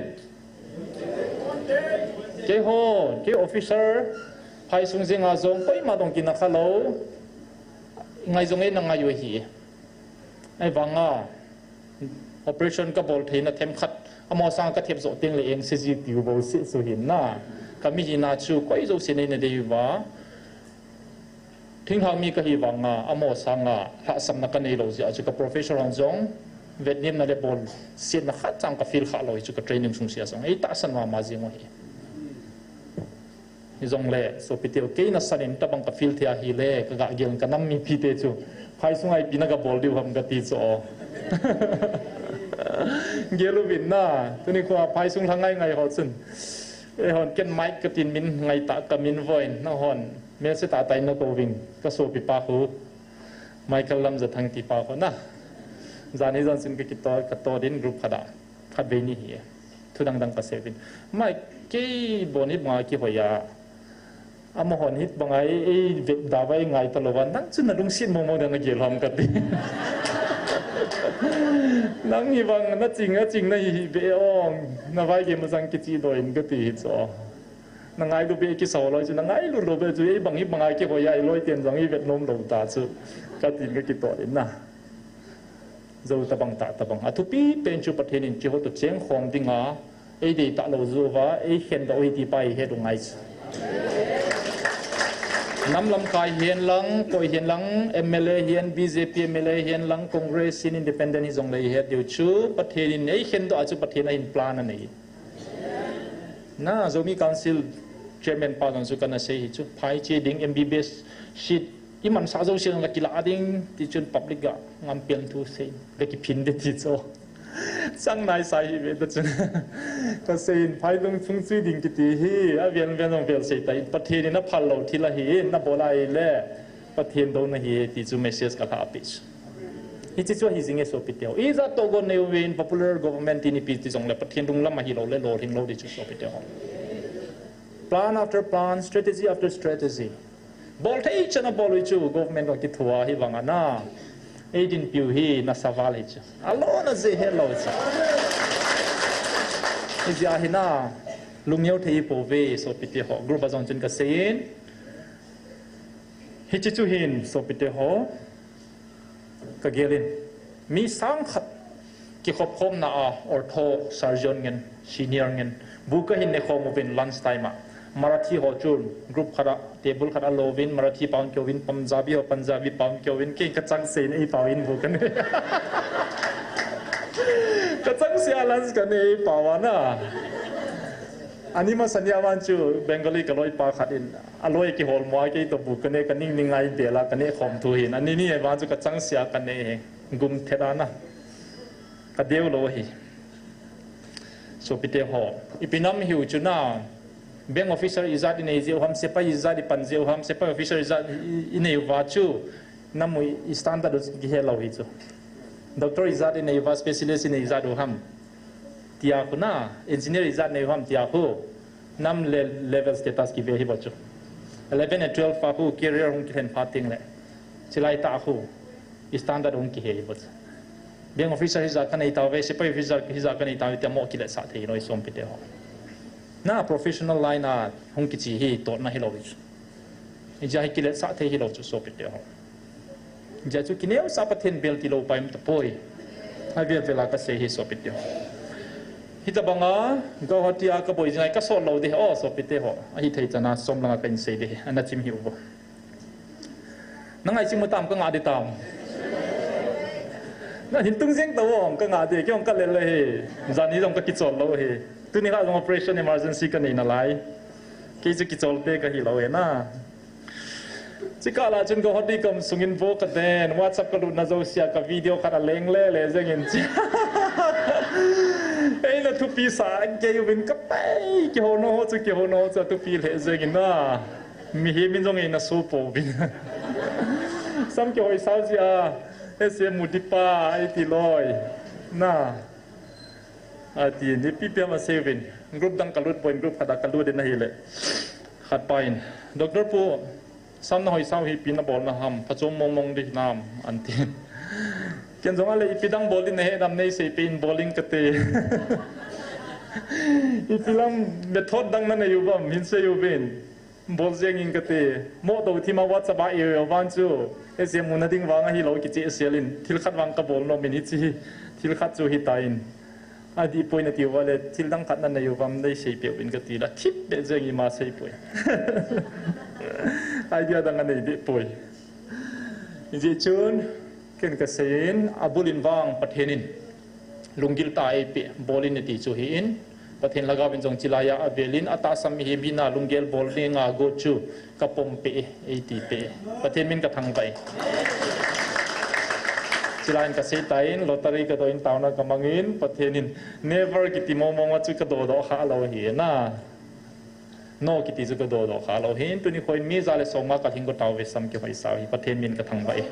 Keiho, kei officer, phaisung jenga jong, koima dong kinakha lou. Ngai jong eina ngai u ahi. Ahivanga, operation kabol theina themkhat, amaho sanga kathep joh teng le engse ji tiu bou seh chu hin na. Kami hina chu koi jouse neina dei uva. Thinglhang mi kahi vanga, amaho sanga lhahsamna kanei lou jeh a chu ka professor hon jong, vetnemna le bolsetna khat chang ka feel kha lou hi chu ka training sung sea jong. Ei tahsan mama jing u ahi. Hijongle, sopite u, kei nasan in tabang ka feel thei ahile, ka gah gel in ka nam mipite chu. Phai sunga ipi na gabol diu ham kati chu o. Gel uvin na, tuni khoa phai sung lha ngai ngai ho chun. Eihon ken mic katin min ngai ta ka min voin, nanghon. Mel se tahtah in nakou ving, ka sopipa khu. Michael Lamjathang tipa khu na. Jan hi jan chun ka kitoh, ka toh din group khat a. Khatvei ni hi. Thu dang dang ka sei uvin. Mai kei bon hi banga kihoi a. Amahon hi banga ei, ei vet da vai ngai ta lou va. Nang chun na lungset mong mong ding na gel ham kati. Nang hi bang na ching, na ching na hi hi ve ong. Na vai gel masang kichi doh in kati hi chu. Na ngailu be kisa loi chu, na ngailu lou be chu, ei bang hi banga kihoi a, ei loi ten jong ei vet nom lou ta chu. Katin ka kitoh din na. Jou tabang tah tabang. Athupi pen chu Pathen in keiho toh chengkhom dinga, ei deitah lou jou va, ei khendoh u ahi ti pa hi het u ngai chu. Nam lamkai hen lang, koi hen lang, M L A hen, B J P M L A hen lang, Congress hin, Independent hijongle het diu chu, Pathen in ei khendoh a chu Pathen ahin plan anei. Na, Zomi Council Chairman pa jong chu kana sei hi chu, phai che ding M B B S seat, imansah jouse jong kakilah ding, ti chun public a ngam pen thu sei, kakiphin de ti chu. Chang nai sa hi ve ta chun. Ka sei in, phai lung chung chui ding kiti hi, avel vel jong vel sei ta in, Pathen in aphal lou thil ahi, nabol a ahile, Pathen douna ahi, ti chu message kalha peh chu. Hiche chu ahi jing e sopite ho. Ijat toh gon nei uvin popular government tin ipi ti jongle Pathen lunglam ahilou le lolhing lou ding chu sopite ho. Plan after plan, strategy after strategy. Bol thei chan a bol u chu government jong kithua hi vang ana. Ei dinpiu hi nasa val hi chu. Alona jeh helou chu. Hijeh a hi na lungneo thei pouve sopite ho. Group a jong chun kasei in. Hiche chu hin sopite ho. Ka gel in, mi sang khat kikhop khomna a ortho surgeon ngen, senior ngen, bu kahin ne khom uvin lunch time a. Marathi ho chun group khat a, table khat a lo uvin, Marathi pau in keu vin, Punjabi ho Punjabi pau in keu vin, kei ka chang se in ei pau in bu kane. Ka chang se a lunch kane ei pau ana. Ani masa nia van chu Bengali ka loi pa khat in, a loi kihol mo a kei toh bu kane ka ning ning ngai bel a kane khom thu hin. Ani ni van chu ka chang se a kane hi. Gum thet ana. Ka deu lou hi. Sopite ho. Ipi nam hiu chu na. Bank officer ijat inei jeh u ham, sepai ijat ipan jeh u ham, sepai officer ijat i, inei uva chu. Nam u i standard u kihe lou hi chu. Doctor ijat inei uva, specialist inei ijat u ham. Tia khu na, engineer ijat nei u ham tia khu. Nam le level status kive hi bou chu. Eleven and twelve a khu career hung kilhen phat teng le. Chilai tah khu. Standard hung kihe hi bou chu. Bank officer hijat kanei tauve, sepai officer hijat kanei tauve, tia mo kiletsah thei lou hi sopite ho. Na professional line a hung kiche hi totna hilou hi chu. Hijeh a hi kiletsah thei hilou chu sopite ho. Hijeh a chu kineosah Pathen bel tilou pa um tapoi. Avel vel a kasei hi sopite ho. Hitabanga, Guwahati a kaboi jing a hi kasol lou ding, o sopite ho. Ahithei chan a som langa kahin sei ding, ana chim hih uvo. Na ngaichat mu tam, ka ngah ding tam. Na hin tung jeng tauvo, ka ngah ding, kei jong ka lel le hi. Jan hi jong ka kichol lou hi. Tuni kha jong operation emergency kanei nalai. Kei chu kichol te kahi lou hi na. Chukah lah chun Guwahati kam sungin vo kaden, WhatsApp kalutna jousea ka video khat aleng le le jeng in. Thupi sa gei uvin ka pai, kihona ho chu, kihona ho chu thupi lheh jeng in na. Mihem in jong eina so pouvin. Sam kihoi sao ji a, S M mu dipa, eiti loi. Na. Ati, ni pi pi ama seuvin. Group dang ka lut poi, group khat a ka lut in ahile. Khat pa in, Doctor Pu, Sam na hoi sao hi ipi na bol na ham, phachom mong mong di nam, anti. Ken jong ale ipi dang bol din na he nam nei sei pe in bol in kate. Ipi lam method dang na nei u bam, hin sei uvin. Bol jeng in kate. Mo to thima WhatsApp a e van chu. S M mu na ding vang ahilou kiche sel in. Thil khat vang ka bol nom in hichi. Thil khat chu hitan. Adih poi nati uva le, thil dang khat na nei uvam nei sei peh uvin kati la, thip beh jeng ima sei poi. Idea dang anei beh poi. Hijeh chun, ken ka sei in, abul in vang Pathen in, lunggil tah a eipeh, bol in nati chu hi in, Pathen lhagao in jong chilai a avel in, atahsan mihem hina lunggel bol dinga got chu, Ka pom peh e, eiti peh e. Pathen min ka thangvah e. Chilai in ka sei tan, lottery ka doh in taona ka mang in, Pathen in never kiti mong mong a chu ka doh doh kha lou hi na. No kiti chu ka doh doh kha lou hi, tuni kho in mi ja le som nga ka lhing go tao ve sam kihoi sao hi, Pathen min ka thangvah e.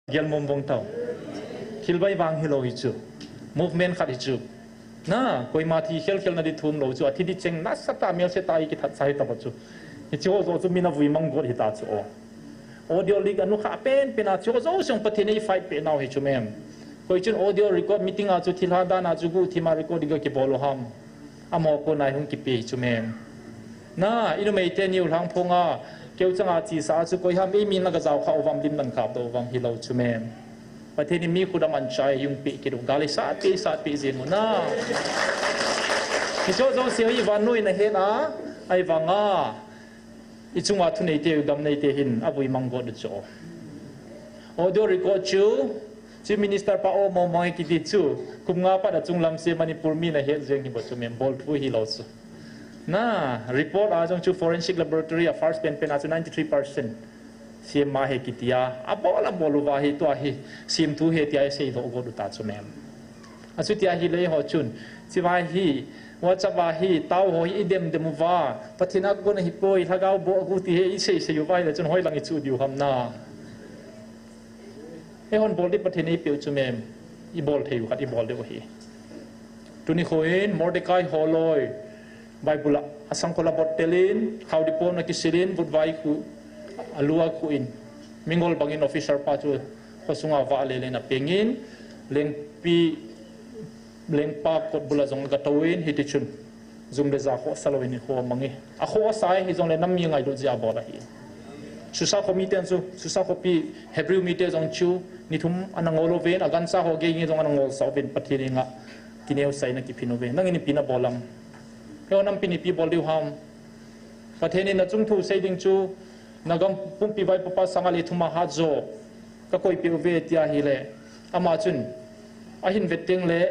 Gel mong mong tao. Thil bai vang hilou hi chu. Movement khat hi chu. Na, koima thi khel khel na di thum lou chu. Athi di cheng nasatah a melse tah a i kithat sa hi tah chu. Hichi ho jo chu min avui mang got hi ta chu o. Audio leak anu kha pen pen a chu jo siang Pathen in ei fight peh nau hi chu mem. Koi chun audio record meeting a chu thil ha dan a chu gu thima record ga kibol u ham. Amaho kona hung kipe hi chu mem. Na, i numei teni u lhang phong a, keu chang a chesa a chu koi ham ei min la ga jao kha u vam lim nan kap doh u vam hilou chu mem. Pathen in mi khut a man chai hung pe kit u, gal i sat pe, sat pe jeng u na. Hicho jo se hi vannoi in ahet a, ahivang a. I chunga thunei te, gamnei te hin, avui mang got u chu. Audio record chu, Chief Minister pa o mo mo kiti chu, kum nga pat a chunglam se Manipur mi na het jeng hi bou chu mem, bol thu hilou chu. Na, report a jong chu forensic laboratory a first pen pen a chu ninety three percent. Siam ma he kiti a, abol abol uva hi tua hi, siam thu he tia sei doh got u ta chu mem. Achuti ahile eiho chun, chivai hi, WhatsApp a hi, tao ho hi i dem dem uva, Pathen a kon ahi poi, lhagao boh gu ti hi i sei sei uva hile chun hoilang i chu diu ham na. Eihon bol di Pathen in eipeh u chu mem, i bol thei u khat i bol diu ahi. Tuni kho in Mordecai holoi, Bible a, asangkhol a bottel in, khao di pon a kisil in, vutvai khu, a lu a khu in, mingol bang in officer pa chu, khosunga vah le le na peng in, lengpi, lengpa kot bul a jong ga tou in, hiti chun, jum le ja khosa lou in kho mang e. A khosa e, hijongle nam mi ngailut jeh a bol ahi. Susa kho miten chu, Susa khopi Hebrew mite jong chu, ni thum ana ngol uve, a gancha ho gei nge jong ana ngol sa uve, Pathen in nga, kineo sai na kiphin uve. Nangin ipi na bol am. Heo nam pin ipi bol diu ham. Pathen in na chung thu sei ding chu, na gam pumpi vaipopa sanga le thuma hat jo, ka koi peh uve tia hile. Ama chun, ahin vet teng le,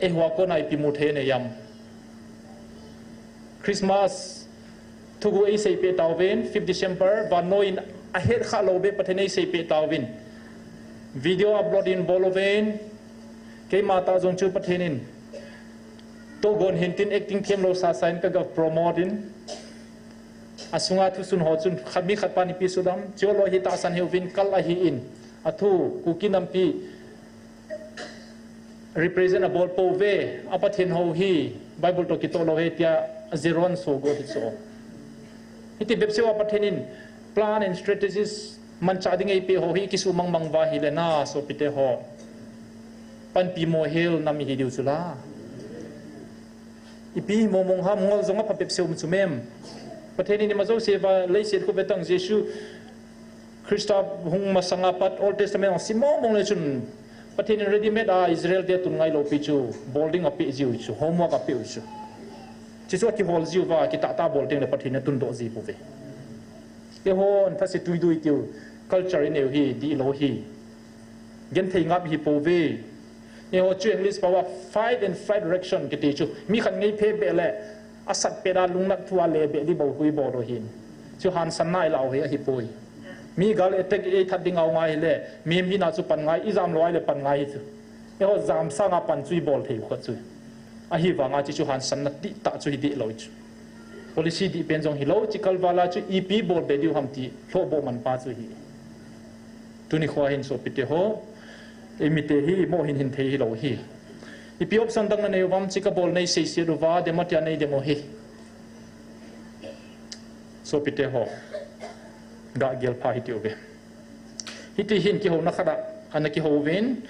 eiho a kona ipi mu thei nei am. Christmas, thugu ei sei peh tauvin, fifth December, vannoi in ahet kha lou be Pathen ei sei peh tauvin. Video upload in bol uvin, keima tah jong chu Pathen in. Togon hintin acting them lou sa sa in ka ga promote in. Asunga thusun ho chun khat mi khat pa in ipi sudam, chu loi hi tahsan hiuvin kal ahi in. Athu, Kuki nampi, represent abol pou ve, a Pathen ho hi, Bible to kitoh lou he tia, a zeron so go hi so. Hiti bep seh a Pathen in, plan and strategies, manchah ding eipeh ho hi, kisu mang mang uva hile na, sopite ho. Panpi mo hel nam hi diu chu la. Ipi mong mong ham ngol jong apha bep seh um chu mem. Pathen in ima jouse va leiset khu vetang Jesu Christa hung masanga pat Old Testament a sim mong mong le chun Pathen in ready made a Israel te tun ngai lou pi chu, bol ding apeh jiu chu, homework apeh u chu. Chuchu akihol jiu va, kitah tah bol ding le Pathen in atundoh ji pouve. Eihon thase tuidui tiu, culture inei u hi, dihlou hi. Genthei ngap hi pouve. Eiho chu English pao a fight and flight reaction kiti chu. Mi khat ngei phe beh le, asat pet a lungnat thu a le beh di bou hui bol u hin. Chu hansanna ilah u hi ahi poi. Mi gal attack eithat ding a ngai le, mihem hina chu pan ngai, ijam lou a le pan ngai hi chu. Eiho jam sanga pan chu ibol thei u kha chu. Ahivanga chuchu hansanna dihtah chu hi dihlou chu. Policy dih pen jong hilou, chikal vala chu ipi bol be diu ham ti, lhohboh man pa chu hi. Tuni khoa hin sopite ho, eimite hi mo hin hin thei hilou hi. Ipi option dang nanei uvam, chi kabol nei seise uva, demo tia nei demo hi. Sopite ho, gah gel pha hiti uve. Hiti hin kihouna khat a, ana kihou uvin.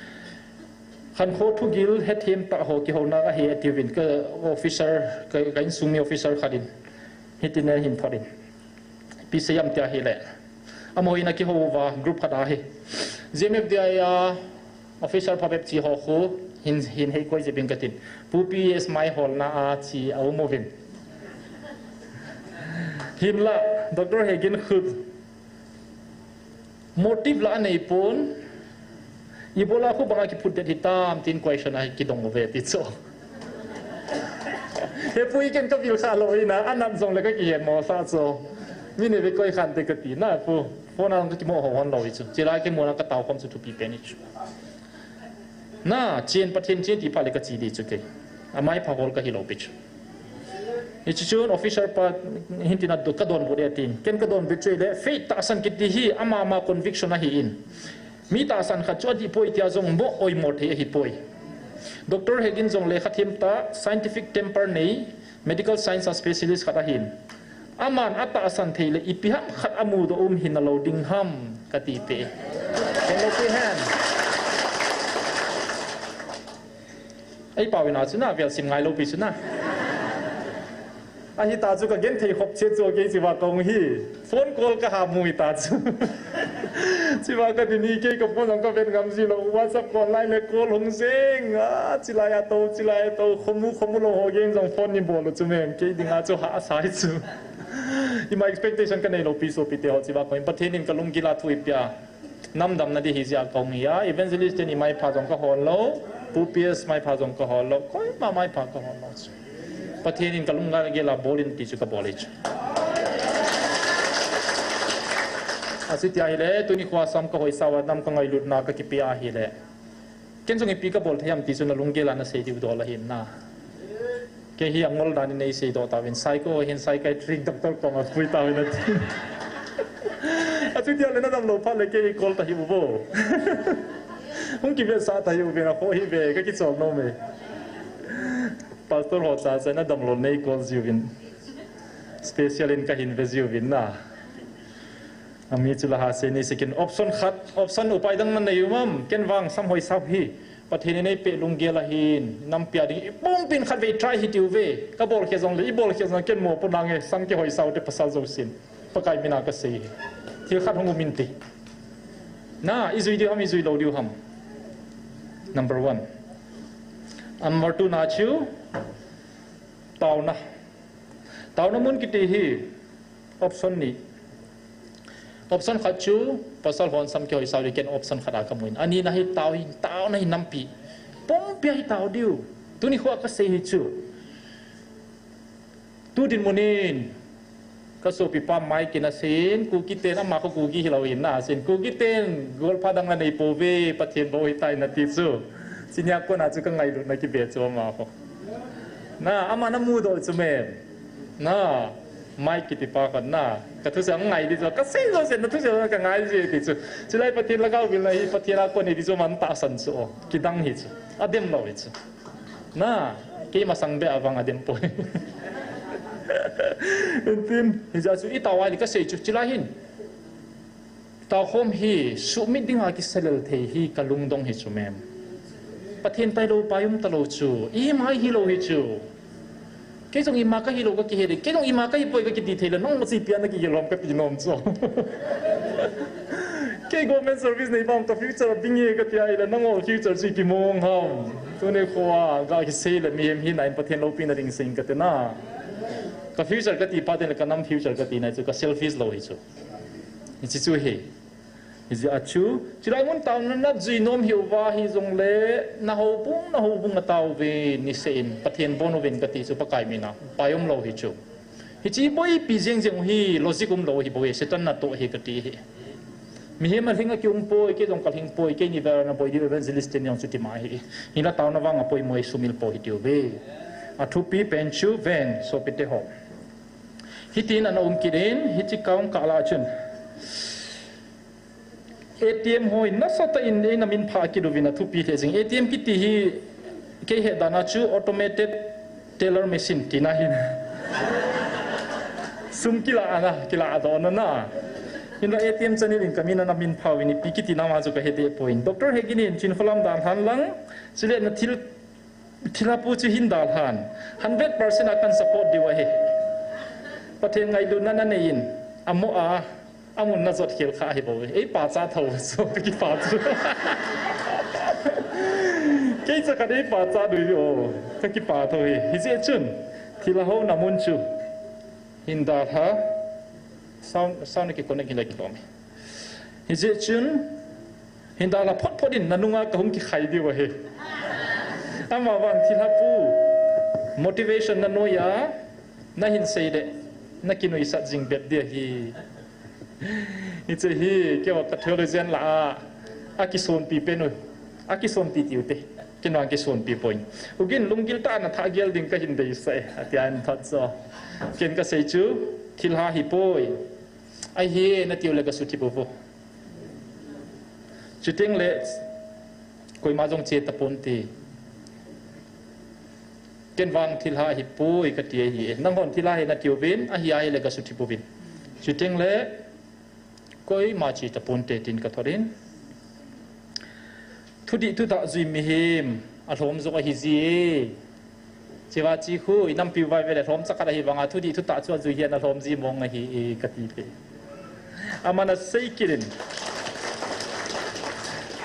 Khankho thugil hethem tah ho kihouna kahi ati uvin, ka officer, ka, ka insung mi officer khat in. Hiti na hin thot in. Ipi seiyam tia hile. Amaho in akihou uva group khat ahi. G M F D I a officer phabep chi ho khu hin, hin hei koi jep in katin. Pu P S mai holna a chi aum uvin. Hinla, Doctor Hegin khut. Motive la anei pon. Ibola khu banga kiphut det hitam tin question a kidong uve ti chu. He pu, ken kavil kha lou hina, anat jong le kakihet mo sa chu. Mi nei ve koi khan te kati na pu. Phone a kakimo ho hon lou hi chu. Chilai kimu na katao khom chu thupi pen hi chu. Na, chen Pathen chen ti pha le kachi di chu kei. Amai pha hol kahi lou pi chu. Hichu chun officer pa hin tina do-, kadonbut e tin. Ken kadonbut chu le, faith tahsan kiti hi ama ama conviction ahi in. Mi tahsan khat chu adih poi tia jong mo oimo thei ahi poi. Doctor Hegin jong le khathem tah, scientific temper nei, medical science a specialist khat ahin. Aman atahsan thei le ipi ham khat amudoh um hina lou ding ham kati te. Ken lou pi hen. Ei pau ina chu na, vel sim ngai lou pi chu na. Ahi ta chu kagenthei khop che chu kei chiva kong hi. Phone call kaha mu hi ta chu. Chiva kadin hi kei ka phone jong kaven ngam ji lou. WhatsApp call lai le call hung jeng. A, chilai a tou, chilai a tou. Khomu, khomu lou ho geng jong phone nei bol u chu mem. Kei dinga chu hahsa hi chu. Ima expectation kanei lou pi sopite ho chiva kong. Pathen in kalunggil a thu eipeh a. Namdamna di hi jia kong hi a, evangelist teni mai pha jong kahol lou, Pu P S mai pha jong kahol lou, koima mai pha kahol lou chu. Pathen in kalunggil a bol in ti chu kabol hi chu. Achuti ahile, tuni khoa sam kahoisau a nam kangailutna kakipe ahile. Ken jong ipi kabol thei ham ti chu nalunggel a nasei diu dol ahin na. Kei hi angol dan in neisei doh tauvin, psycho hin psychiatric doctor koma pui tauvin ati. Achuti ahile nadam lou phat le kei call ta hi uvo. Hung kivetsah ta hi uvin, akhoh hi ve, kakichol nom e. Pastor ho cha cha nadam lou nei call jiuvin. Special in kahin ve jiuvin na. Ami chu la ha se ni second option khat, option upai dang nanei um am, ken vang sam hoisau hi. Pathen in eipeh lunggel ahin, nampi a ding, ipumpin khatvei try hiti uve. Kabol khe jongle, ibol khe jongle, ken mo po nange, sam kihoisau te pasal jousen. Pakai mina kasei hi. Thil khat hung um inte. Na, ijui diu ham, ijui lou diu ham. Number one. Number two na chu, taona. Taona mun kiti hi, option ni. Option khat chu, pasal hon sam kihoisau le ken option khat a kamun. Ani na hi tao hi, taona hi nampi. Pumpi a hi tao diu. Tuni khoa kasei hi chu. Tu dinmun in, kasopipa mai kina sin, Kuki ten, ama kho Kuki hilou in na sin, Kuki ten, golpha dang la nei pouve, Pathen bou hitai nati chu. Chunia kona chu kangailutna kibe chu ama kho. Na, ama namudoh chu mem. Na, Mike kiti pa khat na. Kathusei ngai di chu. Kasei lou sen nathusei kangai di ti chu. Chulai Pathen lhagao vilna hi Pathen a kon hi di chu man tahsan chu. Kidang hi chu. Adem lou hi chu. Na, kei masang be avang adem poi. Entin, hijeh chu itao a di kasei chu. Chulai hin. Taokhom hi, sumit dinga kisalel thei hi kalungdong hi chu mem. Pathen tailou pai um talou chu, ima hilou hi chu. Kei jong ima kahilou kakihe de, kei jong ima kahipoi kakiti thei le, nang masi pia na kigel lom kati nom chu. government service nei pam ka future a ding e kati ahile nangho future chu ipi mong ham. Tuni khoa ga kisei le mihem hina in Pathen loupina ding seiyin kati na. Ka future kati pa teng le ka nam future kati na chu ka selfish lou hi chu. Hiche chu hi. Hijeh a chu, chulai mun taona najui nom hiuva hijongle, na houbung, na houbung a taovin, niseh in, Pathen bon uvin kati chu Pakai mina, pai umlou hi chu. Hiche boipi jeng jeng u hi, logic umlou hi bou hi, Satan natoh hi kati hi. Mihem a lhing a kium poi, kei jong ka lhing poi, keini vel a na boi diu evangelist ten jong chuti ma hi. Hinla taona vang a poimo hi sumil po hi tiu ve. A thupi pen chu ven, sopite ho. Hitin ana um kit in, hiche kong kah lah chun. A T M hoi nasatah in eina minphah kit uvin athupi lheh jing. A T M kiti hi kei het dan a chu automated teller machine tina ahi. Sum kila ana, kila dohna na. Hinla A T M channel in kamin ana minphah uvin ipi kiti nam a chu kahe deh poi. Doctor Hegin in Chinkholam dalhan lang, chule na thil Thilha pu chu hin dalhan, hundred percent a kan support diu ahi. Pathen ngailutna nanei in, amo a, amun najot khel kha ahi bou. Ei pachat tho, so, ka kipa chu. Kei cha khat ei pachat diu, o, ka kipa tho hi. Hijeh chun, thilha houna mun chu, hin dalha, sound, sound ki connect hi la kilom e. Hijeh chun, hin dalha phot phot in nanunga kahung kikhai diu ahi. Amavang thilha pu, motivation nanoi a, nahin sei le, nakinuisat jing bep dia hi. Hiche hi, keiho ka theologian lah a, akisonpi pen u, akisonpi tiu te, keiho kisonpi poi. Ugin lunggil tah a nathah gel ding kahin deisah e, atia in thot so. Ken kasei chu, thilha hi poi. Ahi, natiu le kasuthip uvo. Chuteng le, koima jong che taponte. Ken vang thilha hi poi kati ahi. Nanghon thilha hi natiuvin, ahi ahile kasuthip uvin. Chuteng le, koima che taponte tin kathot in. Thudih thutah jui mihem, alhom jong ahi ji e. Chiva chi khu, inampiu vai vele lhom chakhat ahi vanga, thudih thutah chu ajui hi ana lhom ji mong ahi e, kati te. Aman asei kit in.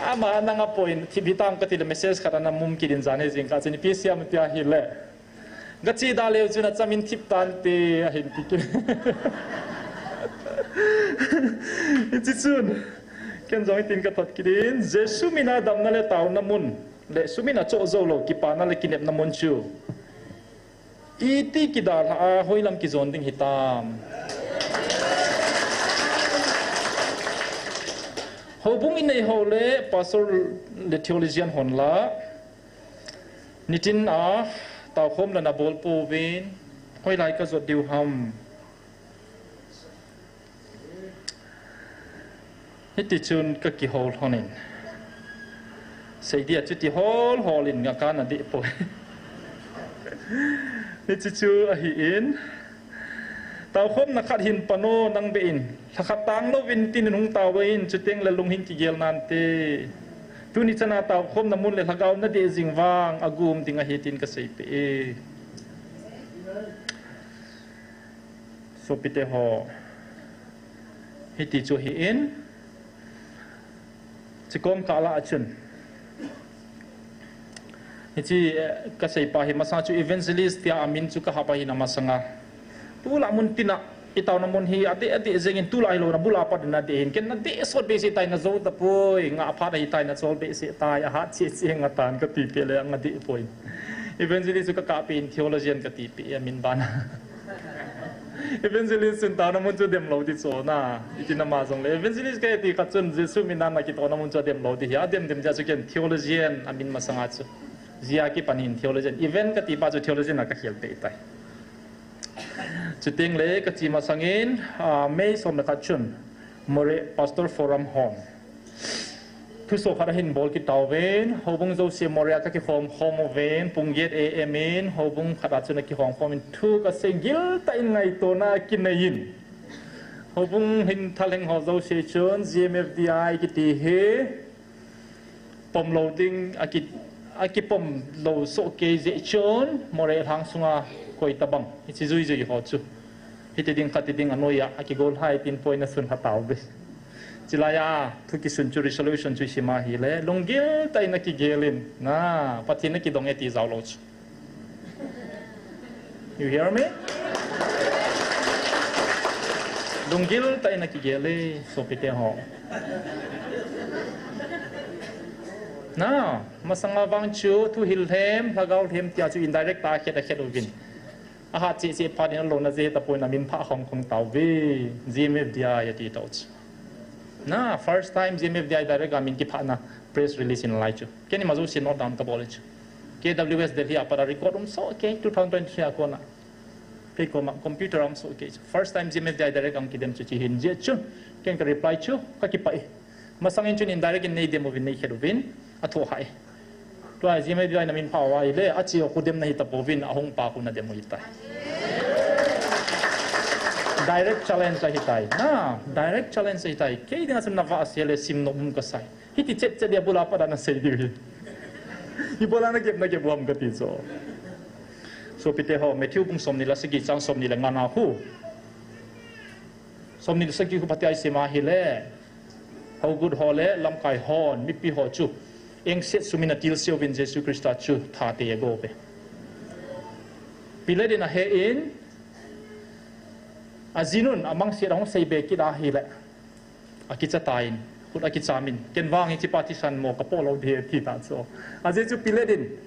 Ama nanga point, thip hitam kati le message khat ana mum kit in jan hi jing kah chun ipi siam tia hile. Gache da leu chun achamin thip tante, ahin ti kit. Hiche chun, ken jong hitin kathot kit in, Jesu mina damna le taona mun, le sumin achoh jou lou, kipana le kinepna mun chu. Iti kidalha a, hoilam kijon ding hitam. Houbung inei ho le, pastor le theologian hon la. Nitin a, taokhom la nabol pouvin, hoilai kajot diu ham. Hiti chun kakihol lhonin. Seidia chuti hol holin ngaka nadeh poi. Hiche chu ahin. Taokhomna khat hin pan o nang beh in. Lhakhat tang louvin tin in hung taovin, chuteng le lung hin kigel nante. Tuni chana taokhomna mun le lhagao nadeh jing vang, agum ding ahi tin kaseipeh e. Sopite ho, hiti chu ahin, chukong kah lah a chun. Hiche, eh, kaseipa hi masang chu evangelist tia amin chu kahap ahin amasanga. Tulai mun tina, itaona mun hi adeh, adeh jengin tulai hilou na bula pat nadeh hin. Ken nadeh sot behseh tai najou tapoi, ngah phat ahitai nachol behseh tai, ahat cheh cheh ngatan katipeh le angadeh poi. Evangelist chu kakahpeh in theologian katipeh, amin bana. Evangelist chun taona mun chu adem lou ti chu na. Iti nama jongle. Evangelist kati khat chun Jesu mina nakitohna mun chu adem lou ti hi. Adem dem jeh chu ken theologian amin masanga chu. Jia kipan in theologian. Event katipa chu theologian a kakhel peh tai. Chuteng le kache masangin, ah, May som le khat chun. Moreh Pastor Forum hon. Thuso khat ahin bol kit tauvin, houbung jouse Moreh a kakikhom khom uvin, pung get A M in, houbung khat a chun akikhom khom in thu kasei gil tah in ngaitona akinei in. Houbung hin thalheng ho jouse chun, G M F D I kiti hi, pom lou ding, aki, akipom lou soh kei jeh chun, Moreh lhang sunga koi tabang, hiche jui jui ho chu. Hiti ding khati ding anoiya, akigol hai tin poina sun ha tauve. Chulai a thu kisun chu, resolution chu isim a ahile, lunggil tah in akigel in, na, Pathen in akidong e ti jao lou chu. You hear me? Lunggil tah in akigel e, sopite ho. Na, masanga vang chu, thuhil lhem, lhagao lhem tia chu indirect a akhet, akhet uvin. Ahat cheh cheh phat in alouna jeh tapon amin phah khong khong tauve, G M F D I ati tau chu. Na, first time G M F D I direct a min kiphahna press release in alai chu. Keini ma jouse note down kabol chu. K W S Delhi a pat a record um soh kei, two thousand twenty-three a kona. Kei koma computer um soh kei chu. First time G M F D I direct a kidem chu hiche hin jeh chun. Ken ka reply chu, kakipah e. Masang in chun indirect in neidem uvin, neikhet uvin, athoh hai. Tua G M F D I namin phah uva ahile, ache u khu dem nahi tapouvin, ahung pa khu nadem u ahitai. Direct challenge ahitai. Na, direct challenge ahitai. Kei dinga chun navah seh le simnom um kasai. Hiti chet chet dia bula pat a nasei diu hi. Ibola nagep, nagep u ham kati chu. Sopite ho, Matthew bung somni le sagi chang somni le nga na khu. Somni le sagi khu phatea isim a ahile, hougut ho le lamkai hon mipi ho chu engset sumin atilse uvin Jesu Christa chu thatei agou uve. Pilate in ahe in, ajinun amangset ahung seibe kit ahile, akicha tan, khut akicham in, ken vang hichepa thisan mo kapoh lou ding ahi ati ta chu. Ajeh chu Pilate in,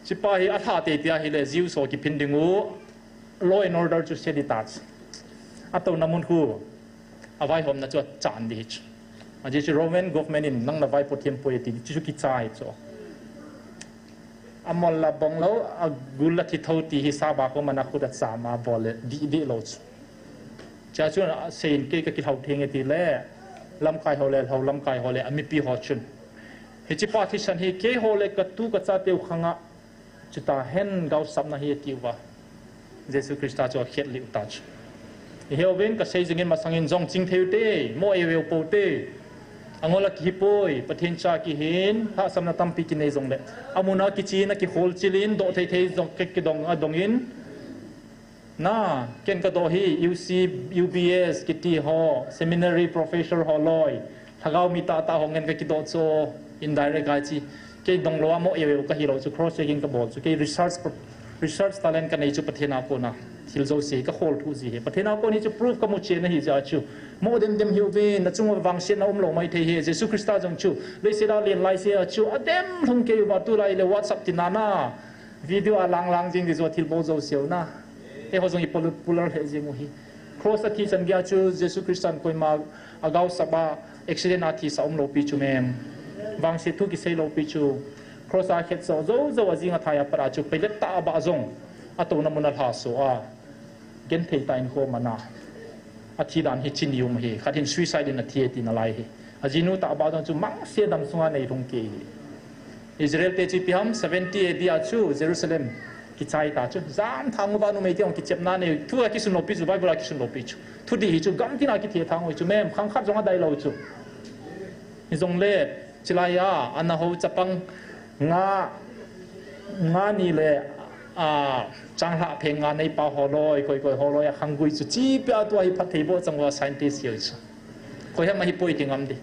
hichepa hi athatei tia ahile, Jews ho kiphin ding u, law and order chu se ding ati. Atouna mun khu, avaihomna chu achan ding ahi chu. Ajeh chu Roman government in nang navaipo them poi ati, chu chu kicha ahi chu. Amol la bong lou, agul la thi tho ti hi saba koma akhut acham a bol le dih dih lou chu. Chua chun asei in kei kakilhau theng e tile, lamkai ho le, lhou lamkai ho le, amipi ho chun, hichepa thisan hi keiho le katu kachateu khanga, chuta hen gaosapna ahi atiuva. Jesu Christa chu akhet lih u ta chu. Ihe uvin kasei jingin masangin jong chingthei ute, mo e veu poute. Angol a kihipoi, Pathen cha kihin, lhahsamna tampi kinei jongle. Amuna kichen, akikholchil in, doh thei thei jong, ki, kidong, adong in. Na, ken kadoh hi, U C, U B S, kiti ho, seminary professor ho loi. Lhagao mi tahtah ho ngen kakidoh chu, indirect a chi. Kei donglou a mo e veu kahilou chu, cross checking kabol chu. Kei research, research talent kanei chu Pathen a kona. Thil jouse kakhol thu ji hi. Pathen a kon hi chu proof kamu chen ahi jeh a chu. Mo dem dem hiuvin, nachung uva vangsetna umlou maithei hi. Jesu Christa jong chu, leiset a alen laise a chu, adem lhung kei uva tulai le WhatsApp tina na. Video a lang lang jing ding chu athilbol jouse u na. Eiho jong i popular lheh jing u hi. Cross a thi chan geiya chu Jesu Christan koima agaosap a accident a thisah umlou pi chu mem. Vangset thu kisei lou pi chu. Cross a khetsoh jou jou a jing a thai a pat a chu Pilate tahbeh jong atouna mun a lhaso a. Genthei tah in khom ana. Athi dan hi chini um hi. Khat hin suicide in athi e tina lai hi. Ajinu tahbeh jong chu mangse dam sunga neilhung kei hi. Israel te chu ipi ham, seventy A D a chu Jerusalem kichai ta chu. Jam thang uva numei te jong kichepna nei. Thu a kisun lou pi chu, Bible a kisun lou pi chu. Thudih hi chu gamtina kithethang u chu mem, khang khat jong adai lou chu. Hijongle, chulai a, ana ho chapang nga, nga ni le, a, changlhah pheng nga neipa ho loi, koi koi ho loi, akhanggui chu chi pia tua hi phatthei boh chang uva scientist hiu chu. Koi ham ahipoi ti ngam ding.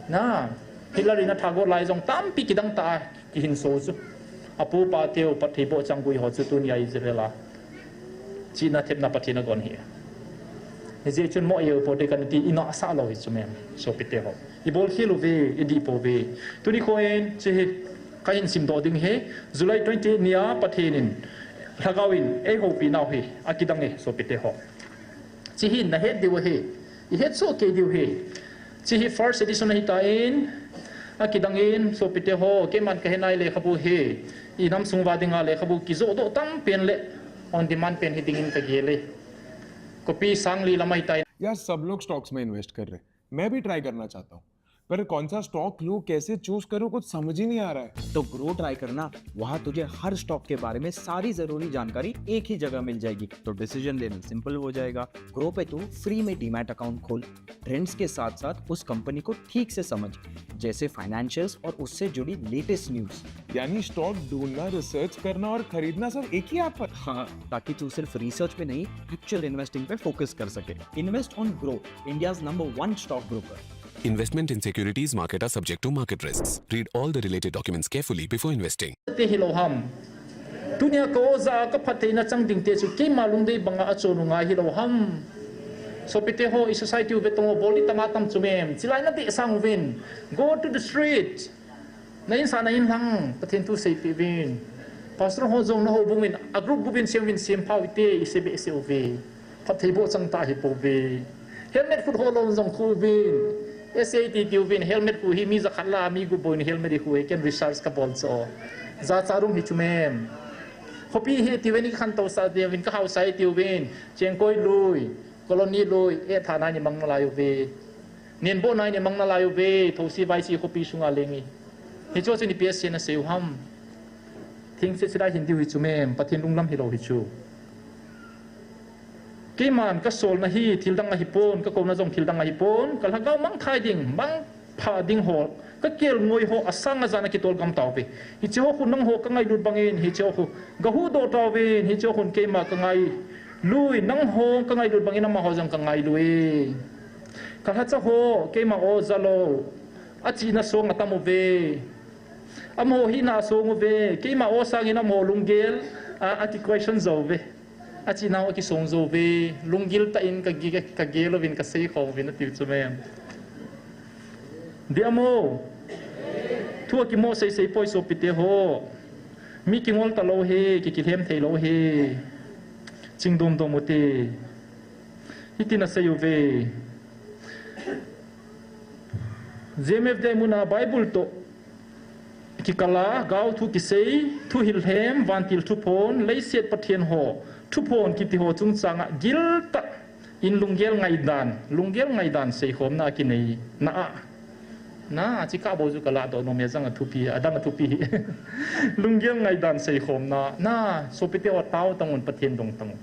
Na, Hitler in atha got lai jong tampi kidang tah a kihinso chu. Apu pa teu phatthei boh chang gui ho chu tunia Israel a. Chihna thepna Pathen agon hi. Hijeh chun mo e veu poute kana ti, ina asah lou hi chu mem, sopite ho. Ibol khel uve, idih pouve. Tuni khon, hiche hi, kahin simdoh ding hi, July twenty-eight nia Pathen in, Lhagao in, eihoupi nau hi, akidang e, sopite ho. Hiche hi nahet diu ahi, ihet soh kei diu ahi. Hiche hi first edition ahitan, akidang in, sopite ho, keiman kahe nai lekhabu hi, inam sung uva dinga lekhabu kijohdoh tam pen le, on demand pen hiding in kagel e. Copy sangli lam ahitai. यार, सब लोग स्टॉक्स में इन्वेस्ट कर रहे हैं, मैं भी ट्राई करना चाहता हूँ। पर कौन सा स्टॉक लूं, कैसे चूज करूं, कुछ समझ ही नहीं आ रहा है। तो ग्रो ट्राई करना। वहां तुझे हर स्टॉक के बारे में सारी जरूरी जानकारी एक ही जगह मिल जाएगी, तो डिसीजन लेना सिंपल हो जाएगा। ग्रो पे तू फ्री में डीमैट अकाउंट खोल, ट्रेंड्स के साथ साथ उस कंपनी को ठीक से समझ, जैसे फाइनेंशियल्स और उससे जुड़ी लेटेस्ट न्यूज। यानी स्टॉक ढूंढना, रिसर्च करना और खरीदना सब एक ही ऐप पर। हाँ, ताकि तू सिर्फ रिसर्च पे नहीं, एक्चुअल इन्वेस्टिंग पे फोकस कर सके। Invest on Groww, India's number one stock broker. Investment in securities market are subject to market risks. Read all the related documents carefully before investing. Te hilou ham. Tunia ka oja ka phattheina chang ding te chu keima lungdei banga achon u ngai hilou ham. Sopite ho, i society u vetong u bol di tama tam chu mem. Chilai na te sang uvin. Go to the street. Na insa na inlhang, Pathen thu seipeh uvin. Pastor ho jong na houbung in, a group group in sem uvin, sem phau ite, i se behseh uve. Phatthei boh chang ta hi pouve. Helmet khu ho lou jong khu uvin. S A T ti uvin, helmet khu hi mi jakhat la, mi gup bou in helmet i khu hi, ken research ka bol cho. Jacha rum hi chu mem. Khopi hi ti uvin, i khantou sa ti uvin, ka hausa hi ti uvin. Chengkoi lui, colony lui, eh, thana ni mang nalai uve. Nenboh nai ni mang nalai uve, thosi vaisi khopi sunga lengi. Hichu chu ni P S C na sei u ham. Thingse sida hin diu hi chu mem, Pathen lunglam hilou hi chu. Keiman ka solna hi thil dang ahi pon, ka kouna jong thil dang ahi pon, ka lhagao mangthai ding, mangpha ding ho, ka kelngoi ho, asang ajan a kitol gam tauve. Hiche ho khu nangho ka ngailut bangin, hiche ho khu ka huhdoh tauvin, hiche ho khun keima ka ngai lui, nangho ka ngailut bangin amaho jong ka ngai lui. Ka lhacha ho, keima o jalou, achihna song atam uve. Amaho hina asong uve, keima o sangin amaho lunggel, a, aki question jou uve. Achihna ho akisong jou uve, lunggil tah in ka gi-, ka gel uvin ka seikhom uvin atiu chu mem. Diamo, thu akimo seisei poi sopite ho. Mi kingol talou hi, ki, kilhem theilou hi. Chingdom dom ute. Hiti na sei uve. J M F Day muna Bible toh kikala, gao thu kisei, thu hilhem, vantil thuphon, leiset Pathen ho thuphon kiti ho chungchanga giltah in lunggel ngaidan, lunggel ngaidan seikhomna kinei na a. Na, chi ka bou chu ka ladoh nom e, jang a thupi, adang a thupi hi. Lunggel ngaidan seikhomna, na, sopite ho tao tangun, Pathen dong tangun.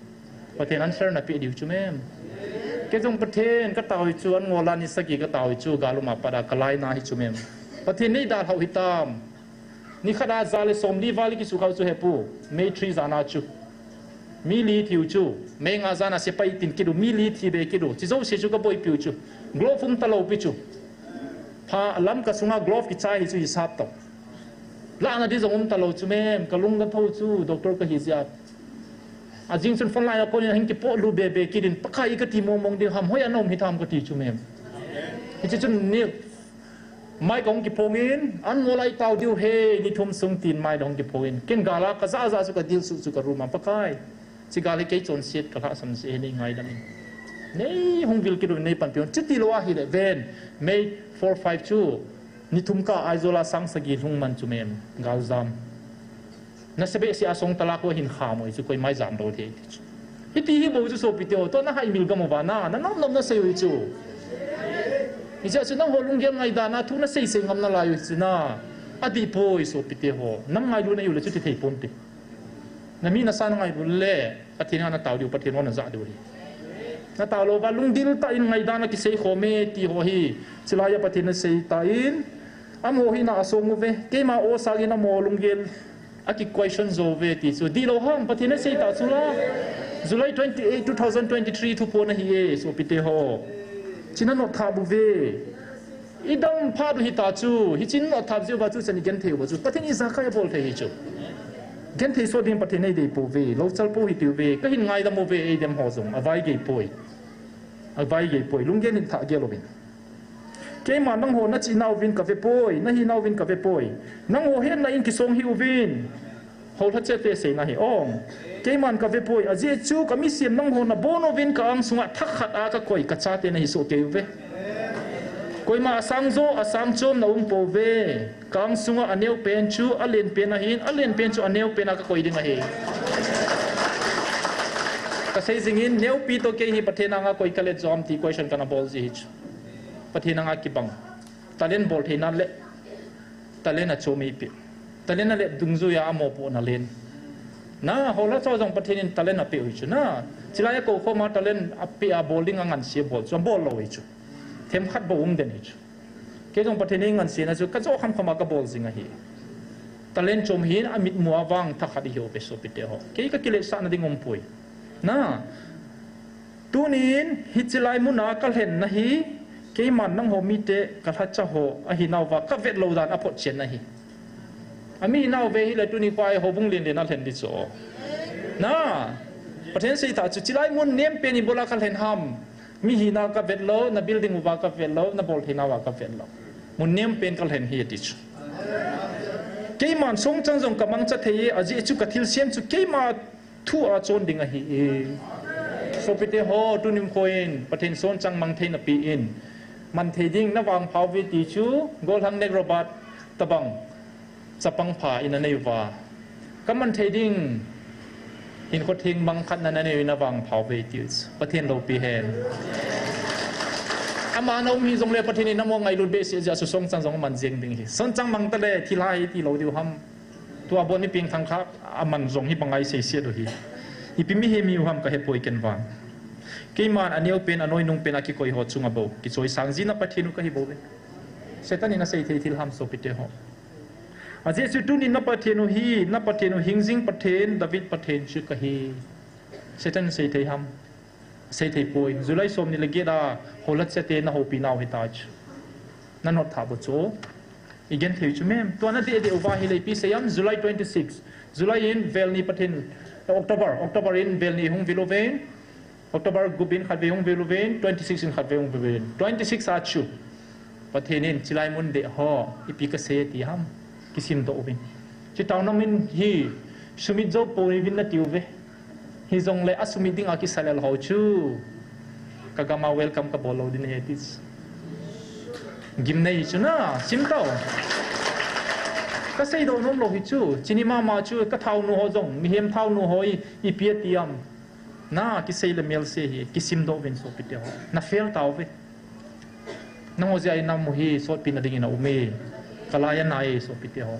Pathen answer na pe diu chu mem. Kei jong Pathen ka tao hi chu, an ngol a ni sagi ka tao hi chu, gal um a pat a ka laina hi chu mem. Pathen nei dalhau hitam. Ni khat a ja le somli val kisukha u chu hepu, May three jan a chu. Mi li thiu chu, May nga jan a sepai tin kit u, mi li thi be kit u, chi jouse chu ka boipiu chu. Glove um talou pi chu. Pha lam ka sunga glove kichai hi chu hisap tau. Lahna di jong um talou chu mem, ka lung ka tho chu, doctor ka hi jia. Ajing chun front line a konin hin kipoh lut be be kit in, Pakai i ka ti mong mong ding ham, hoiya na um hitam ka ti chu mem. Hiche chun ni, mai ka hung kiphongin, an ngol a i tao diu he, ni thum sung tin mai na hung kiphongin. Ken gal a ka ja ja chu ka dil suh chu ka room a, Pakai. Chi gal hi kei chonset ka lhahsam jeh hi nei ngaidam in. Nei hung vil kit uvin nei panpi un. Chuti lou ahile ven, May four five chu, ni thum kah a Aizawl a sang sagi lhung man chu mem, gal jam. Nasa behseh a song talak ho hin kha moi chu, koima i jam lou thei ti chu. Hiti hi bou chu sopite ho, tua na haimil gam uva na, na nom nom na sei u hi chu. Hiche a chu nangho lunggel ngaidan a thu na sei sei ngam nalai u hi chu na. Adih poi sopite ho, nam ngailutna i u le chuti thei ponte. Na mi na sa na ngailut le, Pathen a na tao diu, Pathen ho na jah diu hi. Na tao lou va, lunggil tah in ngaidan a kiseikhom e ti ho hi, chulai a Pathen na sei tan, amaho hina asong uve, keima o sangin amaho lunggel aki question jou uve ti chu, dihlou ham, Pathen na sei ta chu la. July twenty-eight, two thousand twenty-three thuphon ahi e, sopite ho. China not thap uve. I dam phat u hita chu, hiche in not thap jeh uva chu chan i genthei uva chu, Pathen in ijakai abol thei hi chu. Genthei sot ding Pathen in eidei pouve, louchal pou hiti uve, kahin ngaidam uve, eidem ho jong, avaigei poi. Avaigei poi, lunggel in thah gel uvin. Keima nangho nachihna uvin kave poi, nahinau vin kave poi. Nangho hetna in kisong hih uvin. Houlhache te seina hi, ong. Keiman kave poi, ajeh chu kamisem nangho nabon uvin ka angsunga thakhat a kakoi kachate nahi soh kei uve. Koima asang jo, asang chom naum pouve. Ka angsunga aneo pen chu alen pen ahin, alen pen chu aneo pen a kakoi ding ahi. Kasei jingin, neopi toh kei hi Pathen anga koi kalet jo ham ti question kana bol ji hi chu. Pathen anga kibang. Talent bol theina le talent a chom ipi. Talent a le dungjuiya amopohna len. Na, hola cho jong Pathen in talent apeh u chu na. Chilai a kokhoma talent apeh a bol ding a ngansi bol chu, bol lou hi chu. Themkhat bou um den hi chu. Kei jong Pathen in ngansena chu kajo khamkhama kabol jing ahi. Talent chom hin amitmua vang thakhat ihiuve sopite ho. Kei kakiletsahna ding umpoi. Na, tunin hiche lai muna kalhenna hi, keiman nangho mite kalhacha ho ahinauva kavet lou dan aphotchenna hi. Ami hinauve hile tuni khoa houbung lenlen a lhen di chu. Na, Pathen seitah chu chilai mun nempen ibola kalhen ham. Mi hina kavet lou, na building uva kavet lou, na boltheinauva kavet lou. Mun nempen kalhen hi ati chu. Keiman songchang jong kamangcha thei e, ajeh chu kathilsem chu keima thu a chon ding ahi e. Sopite ho, tunim khoin Pathen songchang mangthei napeh in, manthei ding navangphauve ti chu, Golhang Nek Robert tabang chapang pha in aneiuva, kamanthei ding hinkho theng mangkhatna nanei uvin avangphauve ti chu Pathen loupi hen. Ama naum hijongle Pathen in namo ngailut behseh jeh a chu songchang jong aman jeng ding ahi. Songchang mangta le thilha hi ti lou diu ham. Tua bon mi pengthang kha aman jong hi bangai seiset u hi. Ipi mihem hiu ham kahepoi ken vang. Keiman aneopen anoinungpen a kikoi ho chunga bou kichoisang jina Pathen u kahibouve. Satan in aseithei thil ham sopite ho. Ajeh chu tunin na Pathen u hi, na Pathen u hingjing Pathen, David Pathen chu kahi. Satan in seithei ham. Seithei poi. July somni le get a hola chate nahoupinau hita chu. Nanot thah bou chu. Igenthei chu mem. Tua nadeh deh uva hile ipi sei ham, July twenty six. July in velni Pathen, October, October in velni hung vil uve. October gup in khatvei hung vil uve, twenty six in khatvei hung vil uve. Twenty six a chu Pathen in chilai mun deh ho ipi kasei ti ham, kisimdoh uvin. Chutah namin hi sumit jou poi uvin natiuve. Hijongle asumit dinga kisalel ho chu kagama welcome kabol lou ding ahi ti chu. Gimnei chu na, sim tau. Kaseidoh nom lou hi chu, chini mama chu kathaonu ho jong, mihem thaonu ho i, ipi ati ham. Na, kisei le melse hi, kisimdoh uvin sopite ho. Na fail tauve. Nangho jeh a inam u hi, sotpina dingin aume. Kalai anai e sopite ho.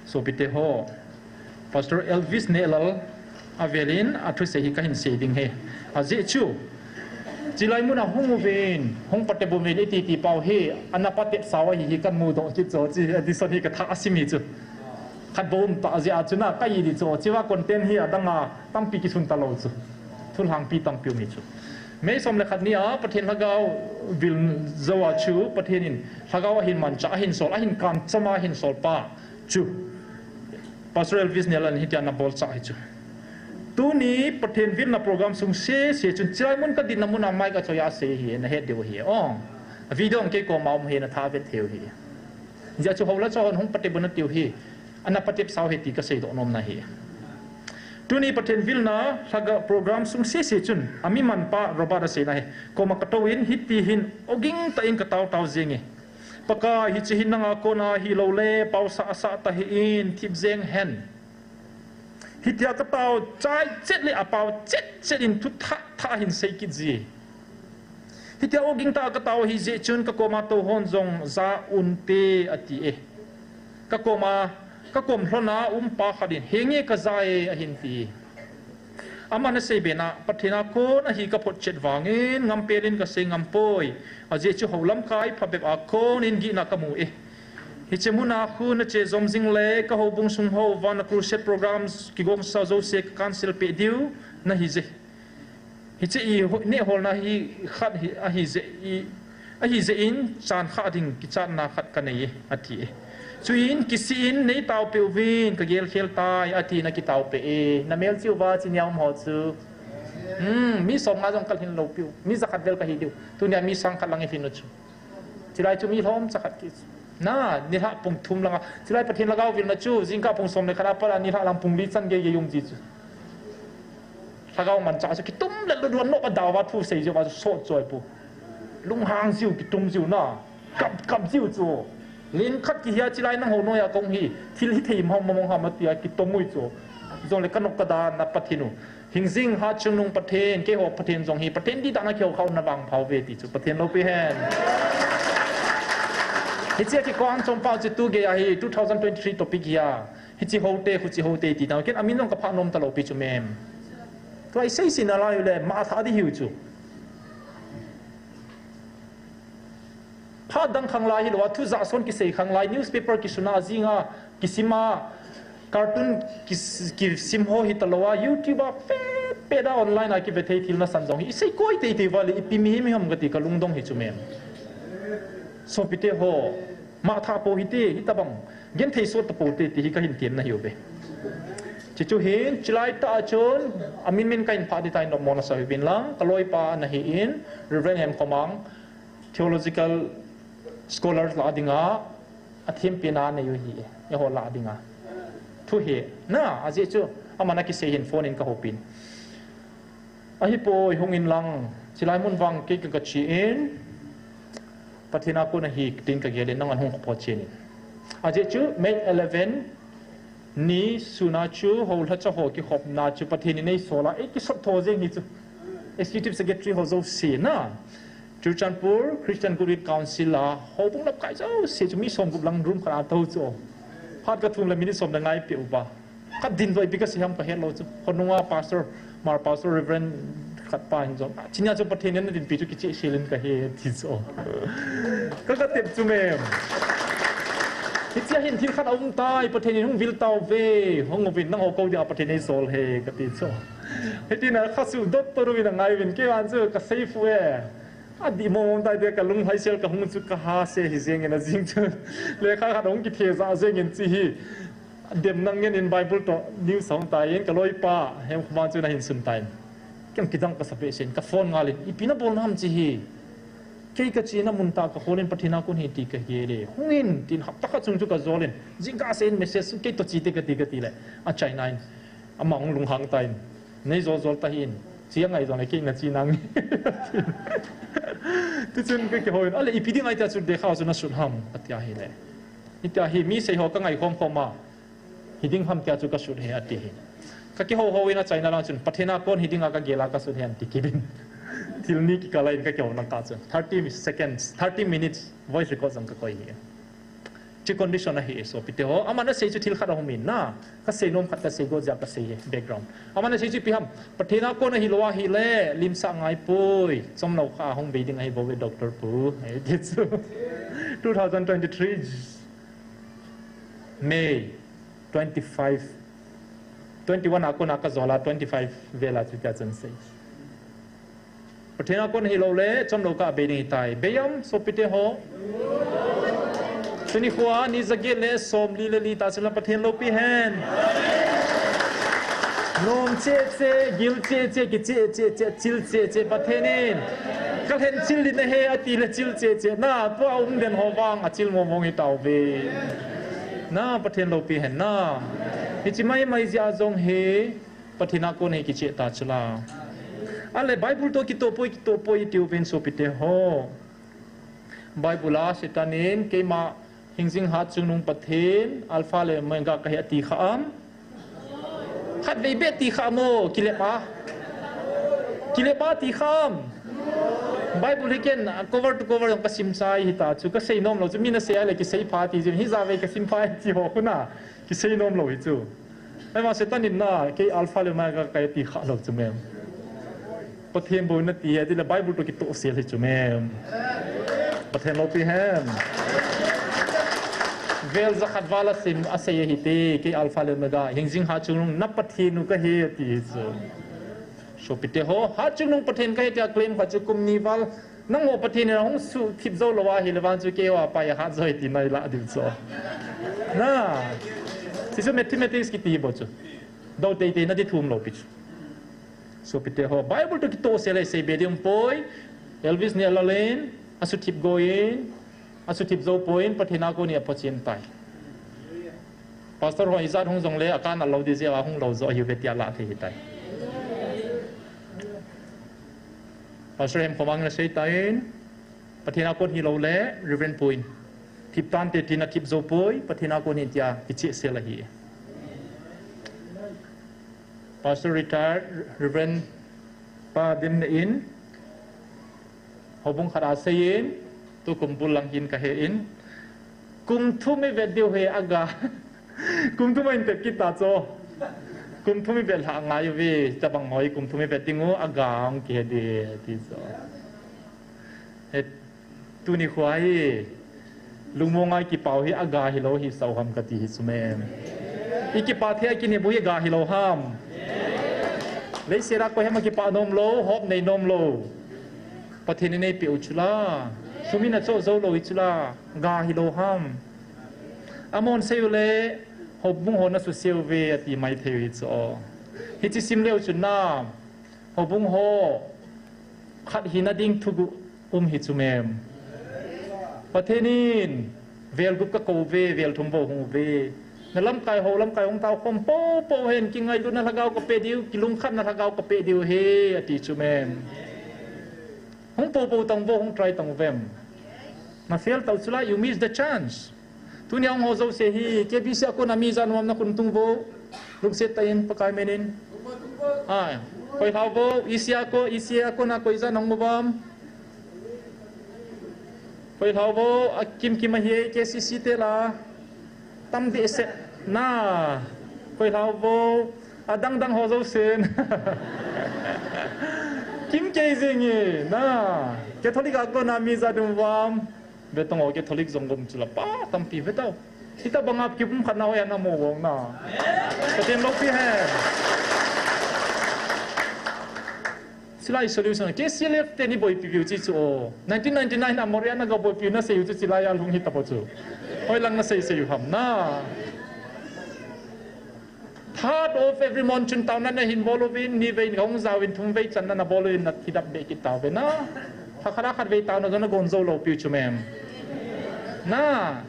Sopite ho. Pastor Elvis Nehlal avelin athusei hi kahin sei ding ahi. Ajeh chu chilai muna hung uvin, hung patep uvin iti ti pau hi, ana patep sau ahi hi kamudoh kit chu, chu addition hi katha asim hi chu. Khat bou um tah jeh a chu na, ka-i di chu, chua content hi adang a tampi kisun talou chu. Thulhangpi tampi um hi chu. May som le khat nia Pathen lhagao vil jou a chu Pathen in lhagao ahin manchah, ahin sol, ahin kamcham a ahin sol pa chu Pastor Elvis Nehlal in hitia ana bolchah hi chu. Tuni Pathen vilna program sung sese chun chilai mun kadinna muna mic achoi a asei hi, nahet diu ahi. Ong, video ong kei koma um hi, natha vet thei u ahi. Hijeh chun hola chun hung patep un atiu hi. Ana patep sau ahi ti kaseidoh nomna ahi. Tuni Pathen vilna lhagao program sung sese chun ami manpa Robert aseina hi. Koma katou in hiti hin oging tah in katao tao jenge. Pakai, hiche hi nanga kona hilou le, paosa asah tahih in, thip jeng hen. Hitia katao chai chet le apao chet chet in thu thah thah ahin sei kit ji. Hitia oging tah a katao ahi jeh chun kakoma tou hon jong ja unte ati e. Kakoma, kakom lhona um pa khat in, henge kaja e ahin ti. Aman asei bena, Pathen a kon ahi kaphotchet vangin, ngampel in kasei ngam poi. Ajeh chu hou lamkai phabep a kon in gihna kamu e. Hiche muna khu nache jom jing le, kahoubung sung hou vana crusade programs kigongsa jouse ka cancel peh diu nahi je. Hiche i ho-, neh holna hi khat hi, ahi je i, ahi je in chan kha ding kichatna khat kanei e, ati e. Chuin kisih in nei taopeh uvin, kagel khel tai, ati na kitaopeh e. Namel cheh uva, chini a um ho chu. Hmm, mi som nga jong kalhin lou piu. Mi jakhat vel kahi diu. Tunia mi sang khat lang ilhin u chu. Chilai chu mi lhomcha khat kit. Na, nilhah pung thum langa. Chilai Pathen lhagao vilna chu, jingkah pung som le khat a pat a nilhah lang pung li chan gei gei um ji chu. Lhagao manchah chu kitum le lhagao nom a dau va thu sei jiu va chu sot choi pu. Lunghang jiu, kitum jiu na. Kap, kap jiu chu. Len khat kihia chilai nangho noiya kong hi. Thil hithei mong mong ham atia kitom ui chu. Jongle kanop kadan na Pathen u. Hingjing Hatchungnung Pathen, keiho Pathen jong hi Pathen dihtah a keiho khah u na vangpha uve ti chu Pathen loupi hen. Hiche a kikoi a chom pau chu tu gei a hi two thousand twenty-three topic hi a, hiche houte, huche houte ti tang, ken amin jong ka phah nom talou pi chu mem. Tua i sei sei nalai u le, mangthah ding hiu chu. Phat dang khang lai hilou a, thu jahson kisei khang lai, newspaper kisun a, ajing a kisim a, cartoon kis-, kisim ho hi talou a, YouTube a pet pet a online a kive thei thil nasan jong hi i sei koi teitei uva le, ipi mihem i ham kati ka lungdong hi chu mem. Sopite ho, mangthah pou hite, hitabang genthei sot tapou te ti hi ka hin temna hiu ve. Chuche chu hin, chulai tah a chun, amin min ka hin phah ding tai, nommo nasa uvin lang, ka loipa ana hi in, Reverend Hemkhomang, theological scholars lah dinga, athempina nei u hi, eiho lah dinga. Thu hi, na, ajeh chu, aman akisei hin phone in ka houpin. Ahipoi, hung in lang, chulai mun vang kei ka, ka che in, Pathen a kon ahi, tin ka gel in, nang an hung ka pho chen in. Ajeh chu, May eleven, ni sun a chu, houlhacha ho kikhopna chu, Pathen in eisol a, ei kisot tho jeng hi chu. Executive Secretary ho jouse na. Churachandpur Christian Goodwill Council a, houbung lamkai jouse chu, mi somgup lang room khat a tou chu. Phat ka thum le minute som le nga i pe uva. Ka din loi pi ka sei ham ka het lou chu. Khonung a pastor, Hmar pastor Reverend khat pa hin jong, "Chunia chu Pathen in na dinpi chu kicheh sel in ka he," ti chu. Ka, ka tep chu mem. Hichea hin thil khat aum tai, Pathen in hung vil tauve, hung uvin, nangho kou dia Pathen eisol e, ka ti chu. Hitin a kha chu doctor uvin angai uvin, kei vang chu ka sei fu e. Adih mong mong tai te, ka lunglhaisel ka hung chu ka ha se hi jeng in ajing chu. Lekha khat hung kithe ja jeng in chi hi. Dem nang ngen in Bible toh news hung tai in ka loipa, Hemkhomang chu ana hin sun tai. Ken kidang ka sa behseh in ka phone ngal in, "Ipi na bol nam?" chi hi. "Kei ka chena mun tah ka khol in Pathen a kon hi ti ka he le. Hung in," tin hapta khat chung chu ka jol in. Jingkah seh in message kei toh che te ka ti ka ti le. Achaina in. Ama hung lunghang tai in. "Nei jol jol ta hih in. Che angai jong le kei na che nang." Tichun ka kihou in. "Ale ipi ding ahi tia chu dekha chu na sut ham?" ati ahi le. Hitia hi mi sei ho ka ngai khom khom a. "Hi ding ham tia chu ka sut e," ati hi. Ka kihou hou in achaina lang chun, "Pathen a kon hi dinga ka gel a ka sut e," an ti kit in. Thil ni kikal a in ka kihou nang kah chun. Thirty seconds, thirty minutes voice record jong ka koi hi. Chu condition ahi e sopite ho. Aman asei chu thil khat ahung um in na. Ka sei nom khat ka sei go jia ka sei e background. Aman asei chu ipi ham. Pathen a kon ahilou ahile, limsah ngai poi. Chomlou kha hung bei ding ahi bou ve doctor pu. Ahi ti chu. Two thousand twenty-three. May twenty-five, twenty-one a kona ka jol a, twenty-five vel a chu tia chun sei. Pathen a kon hilou le, chomlou kah a bei ding ahitai. Bei am, sopite ho? Tuni khoa, ni jaget le, somli le li ta chun la Pathen loupi hen. Nom cheh cheh, gil cheh cheh, kicheh cheh cheh, chil cheh cheh, Pathen in. Ka lhen chil din ahi, ati le chil cheh cheh. Na, tua um den ho vang, achil mong mong hi tauve. Na, Pathen loupi hen na. Hichi mai mai jeh a jong hi, Pathen a kon hi kicheh ta chu la. Ale Bible toh kitoh poi, kitoh poi tiu vin sopite ho. Bible a Satan in keima hingjing hatchungnung Pathen, Alpha le Omega kahi ati kha am? Khatvei beh ti kha mo, kilep a. Kilep a ti kha am? Bible hi ken, ah, cover to cover jong ka sim chai hita chu, ka sei nom lou chu, mi na sei a le kisei pha ti chu, hijeh a vei ka sim pha ti ho khu na, kisei nom lou hi chu. Ahivang Satan in na, kei Alpha le Omega kahi ti kha lou chu mem. Pathen bou na ti e, ti le Bible toh kitoh sel hi chu mem. Pathen loupi hen. Vel jakhat val a sim, asei ahi ti, kei Alpha le Omega, hingjing hatchungnung na Pathen u kahi ti hi chu. Sopite ho, hatchungnung Pathen kahi tia claim kha chu kum ni val, nangho Pathen in ahung suhthip jou lou ahile vang chu keiho a pai a hat jo ahi ti nai lah diu chu. Na, hichu mathematics kiti bou chu. Dou teitei na ti thum lou pi chu. Sopite ho, Bible toh kitoh sel a sei be ding um poi, Elvis ni alalin, asuhthip go in, asuhthip jou poi in, Pathen a kon hi aphochen tai. Pastor ho ijat hung jong le, akan a lou di jeh a hung lou jo ahiuve tia lah thei hitai. Pastor Hemkhomang in asei tan, Pathen a kon hilou le, Reverend pu in. Thip tante tin athip jou poi, Pathen a kon hi tia kicheh sel ahi. Pastor retired Reverend Pa Dimna in, houbung khat a sei in, tukum bul lang hin kahe in, kum thum ivet diu hi aga. Kum thum a intep kit ta chu. Kum thum ivet lha ngai uve, tabang hoi kum thum ivet ding u aga hung kihe di ti chu. He, tuni khu hi, lungmong a kipau hi aga hilou hi sao ham kati hi chu mem. I kipa thei a kinep u hi aga hilou ham. Leiset a koi ham a kipa nom lou, hop nei nom lou. Pathen in eipeh u chu la. Sum in achoh jou lou hi chu la. Aga hilou ham. Amon sei u le, houbung ho na suse uve ati mai thei u hi chu. Hiche sim leu chun na. Houbung ho khat hina ding thuguh um hi chu mem. Pathen in, vel gup ka kou ve, vel thum bou hung uve. Na lamkai ho, lamkai hung tao khom poupou hen, kingailutna lhagao ka pe diu, kilungkhatna lhagao ka pe diu hi, ati chu mem. Hung poupou tang vo, hung try tang uvem. Na fail tau chu la, you miss the chance. Tunia hung ho jouse hi, K B C a kona mi ijat um uvam na khut tung vo. Lungset tah in, Pakai min in. Ai, koi lhau vo, E C a ko, E C a kona koi ijat um uvam. Koi lhau vo, akim kim ahi, K C C te la. Tam behseh na. Koi lhau vo, adang dang ho jousen. Kim kei jing e, na. Catholic a kona mi ijat um uvam. Ve tang o, Catholic jong gom chu la pa tampi ve tau. Hitabang a kipum khat na hoi ana mo vong na. Pathen loupi hen. Chulai solution, K C L F te ni boipi viu chi chu o. Nineteen ninety-nine a Moria na ga boipi na sei u chu chulai a lhung hi ta po chu. Hoi lang na sei sei u ham na. Third of every month chun taona na hin bol uvin, ni vei na hung jaovin, thum vei channa na bol uvin, na thidap be kit tauve na. Kha khat a khat vei taona jong na gon jou lou piu chu mem. Na.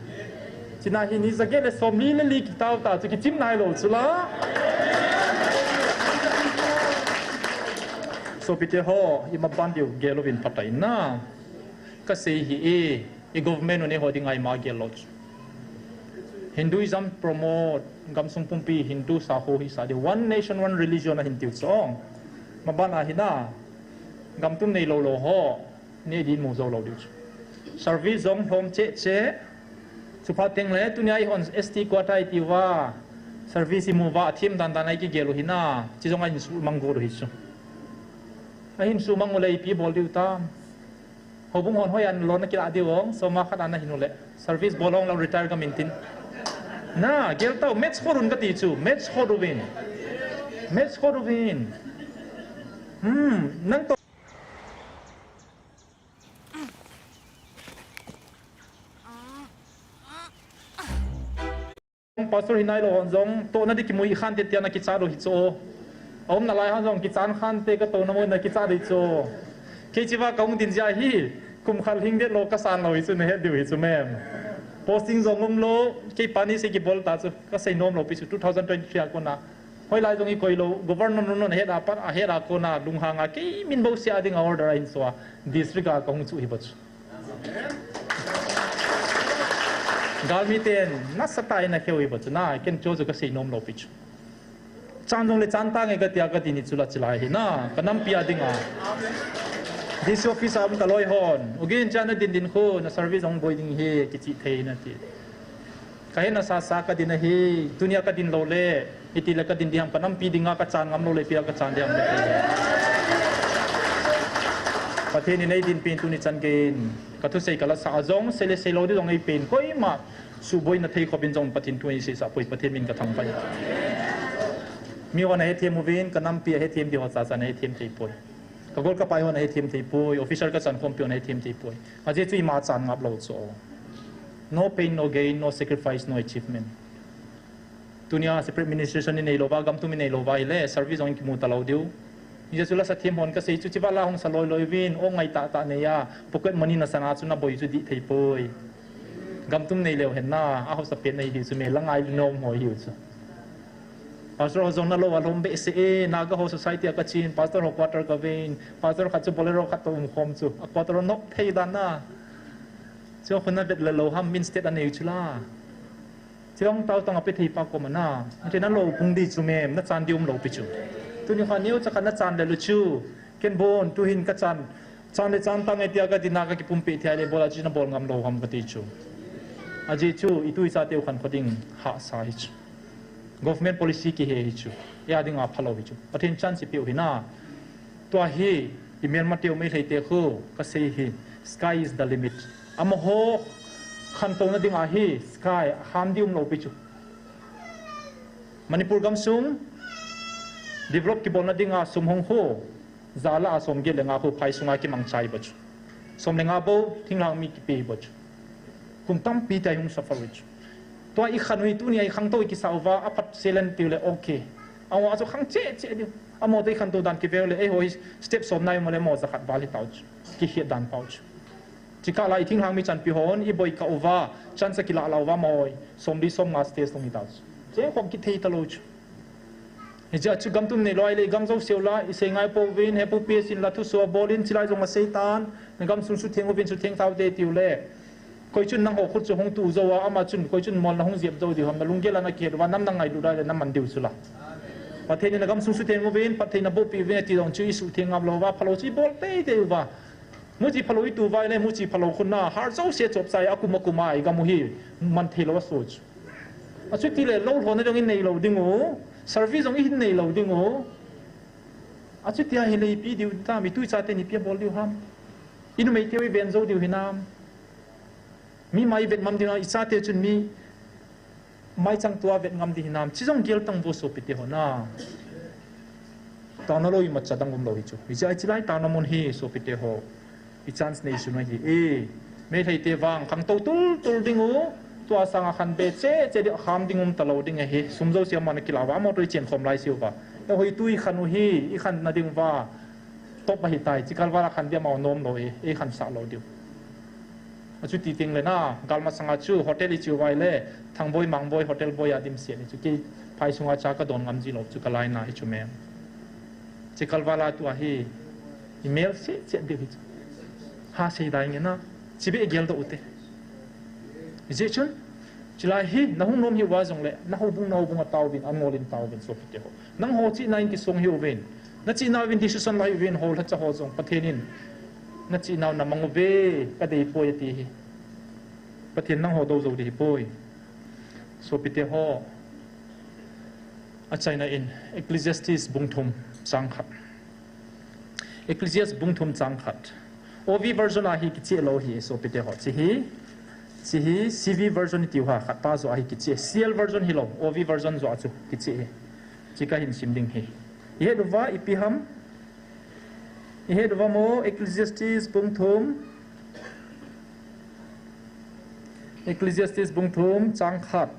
China hi ni jaget le somli le li kitao ta chu kichim nai lou chu la. Sopite ho, ima ban diu gel uvin phatai na. Ka sei hi e, i government u nei ho dinga ima gel lou chu. Hinduism promote, gamsung pumpi Hindu sa ho hi sa di, one nation, one religion a hin tiu chu. Maban a hi na, gamtum nei lou lou ho, nei din mu jou lou diu chu. Service jong lhom cheh cheh, chu phat teng le, tunia i hon S T quota i tiu va, service i mu va, a thim dan dan a i kigel u hi na, chi jong a hin su mang go lou hi chu. A hin su mang u le ipi bol diu tam. Houbung hon hoi an lona kila diu ong, soma khat ana hin u le. Service bol ong lau retire ka min tin. Na, gel tau, match khot un ka ti chu, match khot uvin. Match khot uvin. Hmm, nang to. Pastor hi nai lou hon jong, tohna di kimu i khan te tia na kichat u hi chu. A um na lai hon jong, kichan khan te ka tohna mu na kichat u hi chu. Kei chi va ka hung din jia hi, kum khat hing det lou ka san lou hi chu na het diu hi chu mem. Posting jong um lou, kei pa ni sei kibol ta chu, ka sei nom lou pi chu two thousand twenty-three a kona. Hoi lai jong i koi lou, governor nun nun het a pat, a het a kona, lunghang a, kei min bou sia ding a order a hin sua, district a ka hung chu hi bou chu. Galmi ten, nasatah in akheu hi bou chu na, ken chu chu ka sei nom lou pi chu. Chan jong le chan tange ka tia ka ti ni chu la chilai hi na, ka nampi a dinga. D C office a um ka loi hon, u gin chan na din din khu, na service jong boi ding hi, kichi thei na ti. Ka hena sasa ka din ahi, tunia ka din lou le, iti le ka din ding ham ka nampi dinga ka chan ngam lou le pia ka chan ding ham le. Pathen in ei din pen tuni chan gei in, ka thusei ka la sa a jong, sei le sei lou di jong ei pen, koima suboina thei khop in jong Pathen thu ei sei sa poi, Pathen min ka thangvah. Mi hon ahe them uvin, ka nampi ahe them di ho chacha na he them thei poi. Ka gol ka pai hon ahe them thei poi, officer ka chan khompi hon ahe them thei poi. Ajeh chu ima chan ngap lou chu. No pain, no gain, no sacrifice, no achievement. Tunia separate administration i nei lou va, gamtum i nei lou va hile, service jong kimu ta lou diu. Ajeh chu la sa them hon ka sei chu chi va la hung sa loi loi vin, o ngai tah tah nei a, pocket money na sana chu na boi chu di thei poi. Gamtum nei leu hen na, a hausa pen nei hi chu me la ngai nom ho hi chu. Pastor ho jong na lou a lom behseh e, Naga ho society a ka chin, pastor ho quarter ka vein, pastor khat chu Bolero khat to um khom chu, a quarter a nok thei dan na. Chu khun na vet le lou ham, min state a nei chu la. Chu hung tao tang a pe thei pa koma na. Ante na lou pung di chu mem, na chan di um lou pi chu. Tuni kha neocha khat nachan lel u chu. Ken bon, tuhin kachan. Chan le chan tange tia kadinna kakipumpi thei le bol a chu nabol ngam lou ham kati chu. Ajeh chu, itu icha teu khankho ding hahsa hi chu. Government policy kihe hi chu. Eia dinga phalou hi chu. Pathen chance ipiu hina. Tua hi, i Myanmar teu Meitei te khu, kasei hi, sky is the limit. Amaho khantouna dinga hi, sky, ham di umlou pi chu. Manipur gamsung, develop kibolna dinga sum hung khu, ja la a som get le nga khu phai sunga kimangchai bou chu. Som le nga bou, thinglhang mi kipe bou chu. Kum tampi tai hung suffer u chu. Tua i khan u hi tunia i khangtou i kisa uva, aphat selen tiu le okay. Amaho chu khang che che diu. Amaho to i khantou dan kive u le, eiho hi step som nai mo le mo ja khat val hi tau chu. Kikhet dan pau chu. Chikah la i thinglhang mi chanpi hon, i boi kah uva, chance kila la uva maoi, som li som nga stage tung hi tau chu. Che khom kithei talou chu. Hijeh a chu gamtum neilou le i gam jouse u la, i sei ngai pouvin, he pu pi sin la thusoh bol in, chilai jong asei tan, na gamsung sutheng uvin, sutheng tau te tiu le. Koi chun nangho khut chu hung tu jou a, ama chun, koi chun mol na hung jep jou diu ham, na lunggel a na kihet uva, nam na ngailut a le, na man diu chu la. Pathen in na gamsung sutheng uvin, Pathen na bohpi uvin, ati jong chu i sutheng ngam lou uva, phalou chu i bol teitei uva. Muchi phalou i tu uva le, muchi phalou khun na, har jouse chop chai, akum akum a, i gam u hi, man thei lou a so chu. Achuti le, lou lhona jong i nei lou ding u, service jong i hin nei lou ding u. Achuti a hi le ipi diu tam, i tu i cha te ni ipi a bol diu ham. I numei teu i ven jou diu hinam. Mi mai i vet ngam diu na, i cha te chun mi mai chang tua vet ngam di hinam. Chi jong gel tang vo sopi te ho na. Taona lou imacha dang umlou hi chu. Hijeh a chilai taona mun hi sopi te ho. I chance nei sun ahi e. Meitei te vang khangtou tul tul ding u. Tua sanga khan be che che di kham ding um talou ding ahi. Sum jouse a mana kila uva, motor i chen khom lai siu va. Eiho i tu i khan u hi, i khanna ding uva. Top ahi tai, chikal vala khan dia mau nom lou e, ei khan sah lou diu. Achuti teng le na, galmasanga chu hotel i chiu vai le, Thangboi, Mangboi, hotel boi a dim sia ni chu, kei phai sunga cha ka don ngam ji lou chu ka lai na hi chu mem. Chikal vala tua hi, i mel se che diu hi chu. Ha sei dai nge na, chibe gel do u te. Ijeh chun, chilai hi, na hung nom hi uva jong le, na houbung, na houbung a tauvin, a ngol in tauvin, sopi te ho. Nangho chihna in kisong hi uvin. Na chihna uvin decision la hi uvin, ho lhacha ho jong Pathen in. Na chihna u na mang uve, ka dei poi ati hi. Pathen nangho dou jou di hi poi. Sopi te ho. Achaina in Ecclesiastes bung thum chang khat. Ecclesiastes bung thum chang khat. O V version a hi kicheh lou hi, sopi te ho. Chi hi, chi hi C V version i tiu ha, khat pa joh a hi kicheh. C L version hi lou, O V version joh a chu kicheh hi. Chi ka hin sim ding hi. I het uva, ipi ham. I het uva mo, Ecclesiastes bung thum. Ecclesiastes bung thum, chang khat.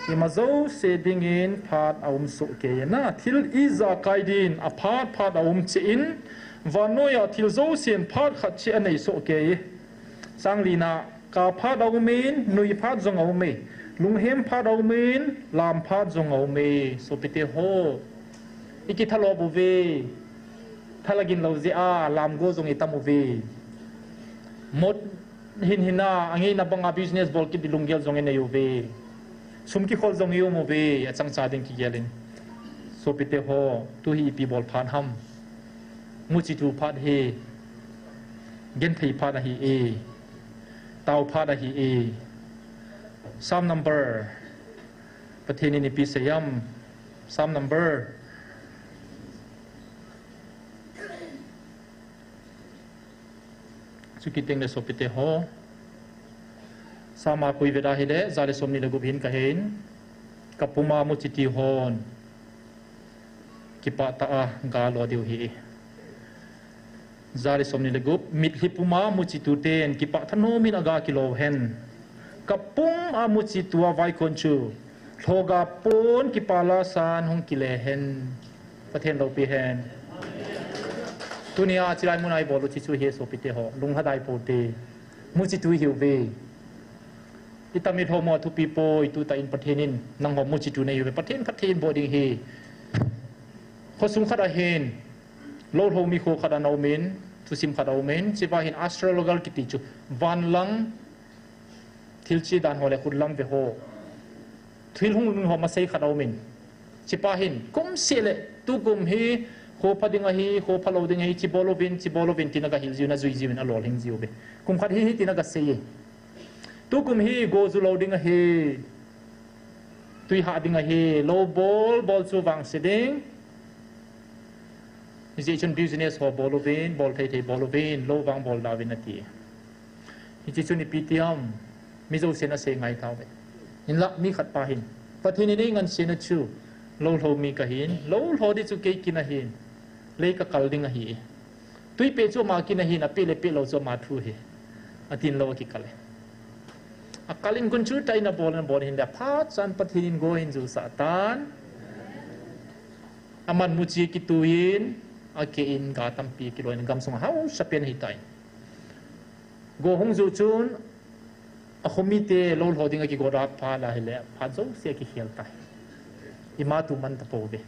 Ima jouse dingin phat a um soh kei na, thil ijakai din a phat phat a um cheh in, vannoi a thil jousen phat khat cheh a nei soh kei. Chang li na, ka phat a um in, nui phat jong a um e, lunghem phat a um in, lam phat jong a um e, sopi te ho. I kithalop uve, thalagin lou jeh a, lam go jong i tam uve. Mot hin hin a, angeina banga business bol kit di lunggel jong i nei uve. Sum kikhol jong i um uve, achang cha ding kigel in. Sopi te ho, tu hi ipi bol phat ham. Muchi tu phat hi, genthei phat ahi e. Tao phat ahi e. Psalm number, Pathen in ipi sei ham. Psalm number, Chu kiteng le sopi te ho. Psalm a koi vet a hile, ja le som ni le gup hin ka hin. Ka puma muchi ti hon. Kipah tah a ga lo diu hi. Ja le som ni le gup, mitlhi puma muchi tu ten, kipah thanom in aga kilo hen. Ka pum a muchi tua vaikon chu. Lhoga pon kipah la san hung kile hen. Pathen loupi hen. Tunia chilai muna i bol u chi chu hi sopi te ho. Lunghadai pou te. Muchi tu hiu ve. I tam i lhomo thupi poi tu ta in Pathen in. Nangho muchi tu nei hiu ve. Pathen Pathen bo ding hi. Khosung khat a hin. Lolho mi kho khat a na um in. Thusim khat a um in. Chiva hin astrologal kiti chu. Van lang. Thil chi dan ho le khut lam ve ho. Thil hung lung ho masei khat a um in. Hichepa hin, kum seh le, tukum hi, kho pha ding ahi, kho pha lou ding ahi, hiche bol uvin, hiche bol uvin, tin aga hil jiu, na jui jiu, na lolhing jiu ve. Kum khat hi, hitin aga sei e. Tukum hi, go ju lou ding ahi. Tui hah ding ahi, lou bol, bol chu vangse ding. Hijeh chun business ho bol uvin, bol thei thei bol uvin, lou vang bol da uvin ati. Hiche chun ipi ti ham, mi jousen asei ngai tauve. Hinlah mi khat pa hin, Pathen in eingansena chu, lou lho mi kahin, lou lho ding chu kei kin ahin, lei kakal ding ahi. Tui peh chu ama kin ahin, apeh le peh lou chu ama thu ahi. Atin lou akikal e. Akal in gun chu tah in abol in abol hinle, phat chan Pathen in go ahin jusah tan. Aman muchi akitui in, akeh in ga tampi akiloi in, gamsung a hausa pen ahitai. Go hung ju chun, akho mite lou lho ding akigot a phat ahile, phat jouse akikhel tai. Ima tu man tapouve.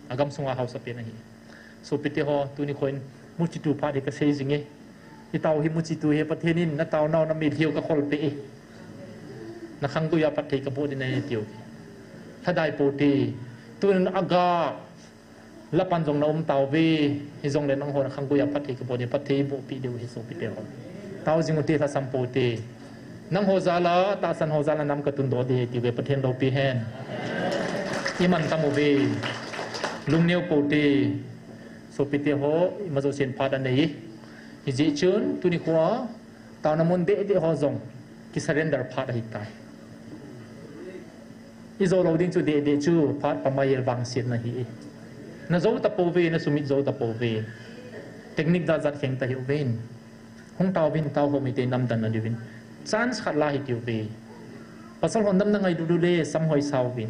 Agamsung a hausa pen ahi. Sopite ho, tuni kho in, muchi tu phat hi kasei jing e. Itao hi muchi tu hi, Pathen in natao nau na mitlhi u kakhol peh e. Nakhanggui a phatthei kaboh ding ahi tiu. Lhadai pou te. Tun aga lapan jong naum tauve. Hijongle nangho nakhanggui a phatthei kaboh ding, phatthei bohpeh diu ahi sopite ho. Tao jing ute, lhasam pou te. Nangho jal a, tahsan ho jal a nam katundoh ding ahi tiuve, Pathen loupi hen. Iman tam uve. Lungneo pou te. Sopite ho, ima jousen phat anei e. Hijeh chun, tuni kho a, taona mun deh deh ho jong, ki surrender phat ahitai. Ijou lou ding chu deh deh chu, phat pamai el vangsetna ahi e. Najou tapouve, nasumit jou tapouve. Technique jat jat kheng ta hiuvin. Hung taovin, tao ho mite namdanna diuvin. Chance khat la hitiuve. Pasal hon damna ngai dudu le, samhoi sauvin.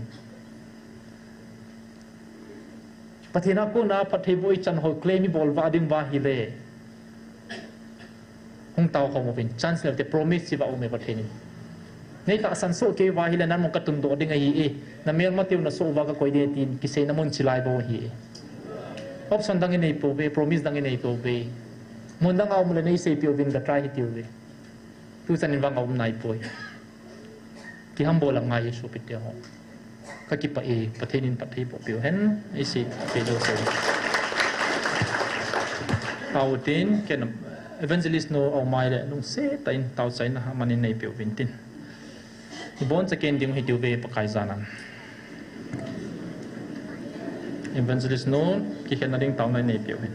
Pathen a kona phattheiboh ichan ho claim ibol vah ding uva ahile, hung tao khom uvin, chance neute, promise chi vah ume Pathen in. Nei tahsan soh kei uva ahile, nang mong katundoh ding ahi e, namelmateu nasoh uva kakoi ding tin kiseina mun chilai bou ahi e. Option dang inei pouve, promise dang inei pouve. Mun dang a um le nei seipeh uvin, ga try hitiuve. Tuchan in vang aum naipoi. Kihambol angai e sopite ho. Kakipah e, Pathen in phattheiboh peh u hen, eiseipeh jouse. Tao tin, ken Evangelist nu aum ahile, lungset tah in taochaina amanin neipeuvin tin. Iboncha ken ding hitiuve Pakai janan. Evangelist nu, kikhenna ding taona neipeuvin.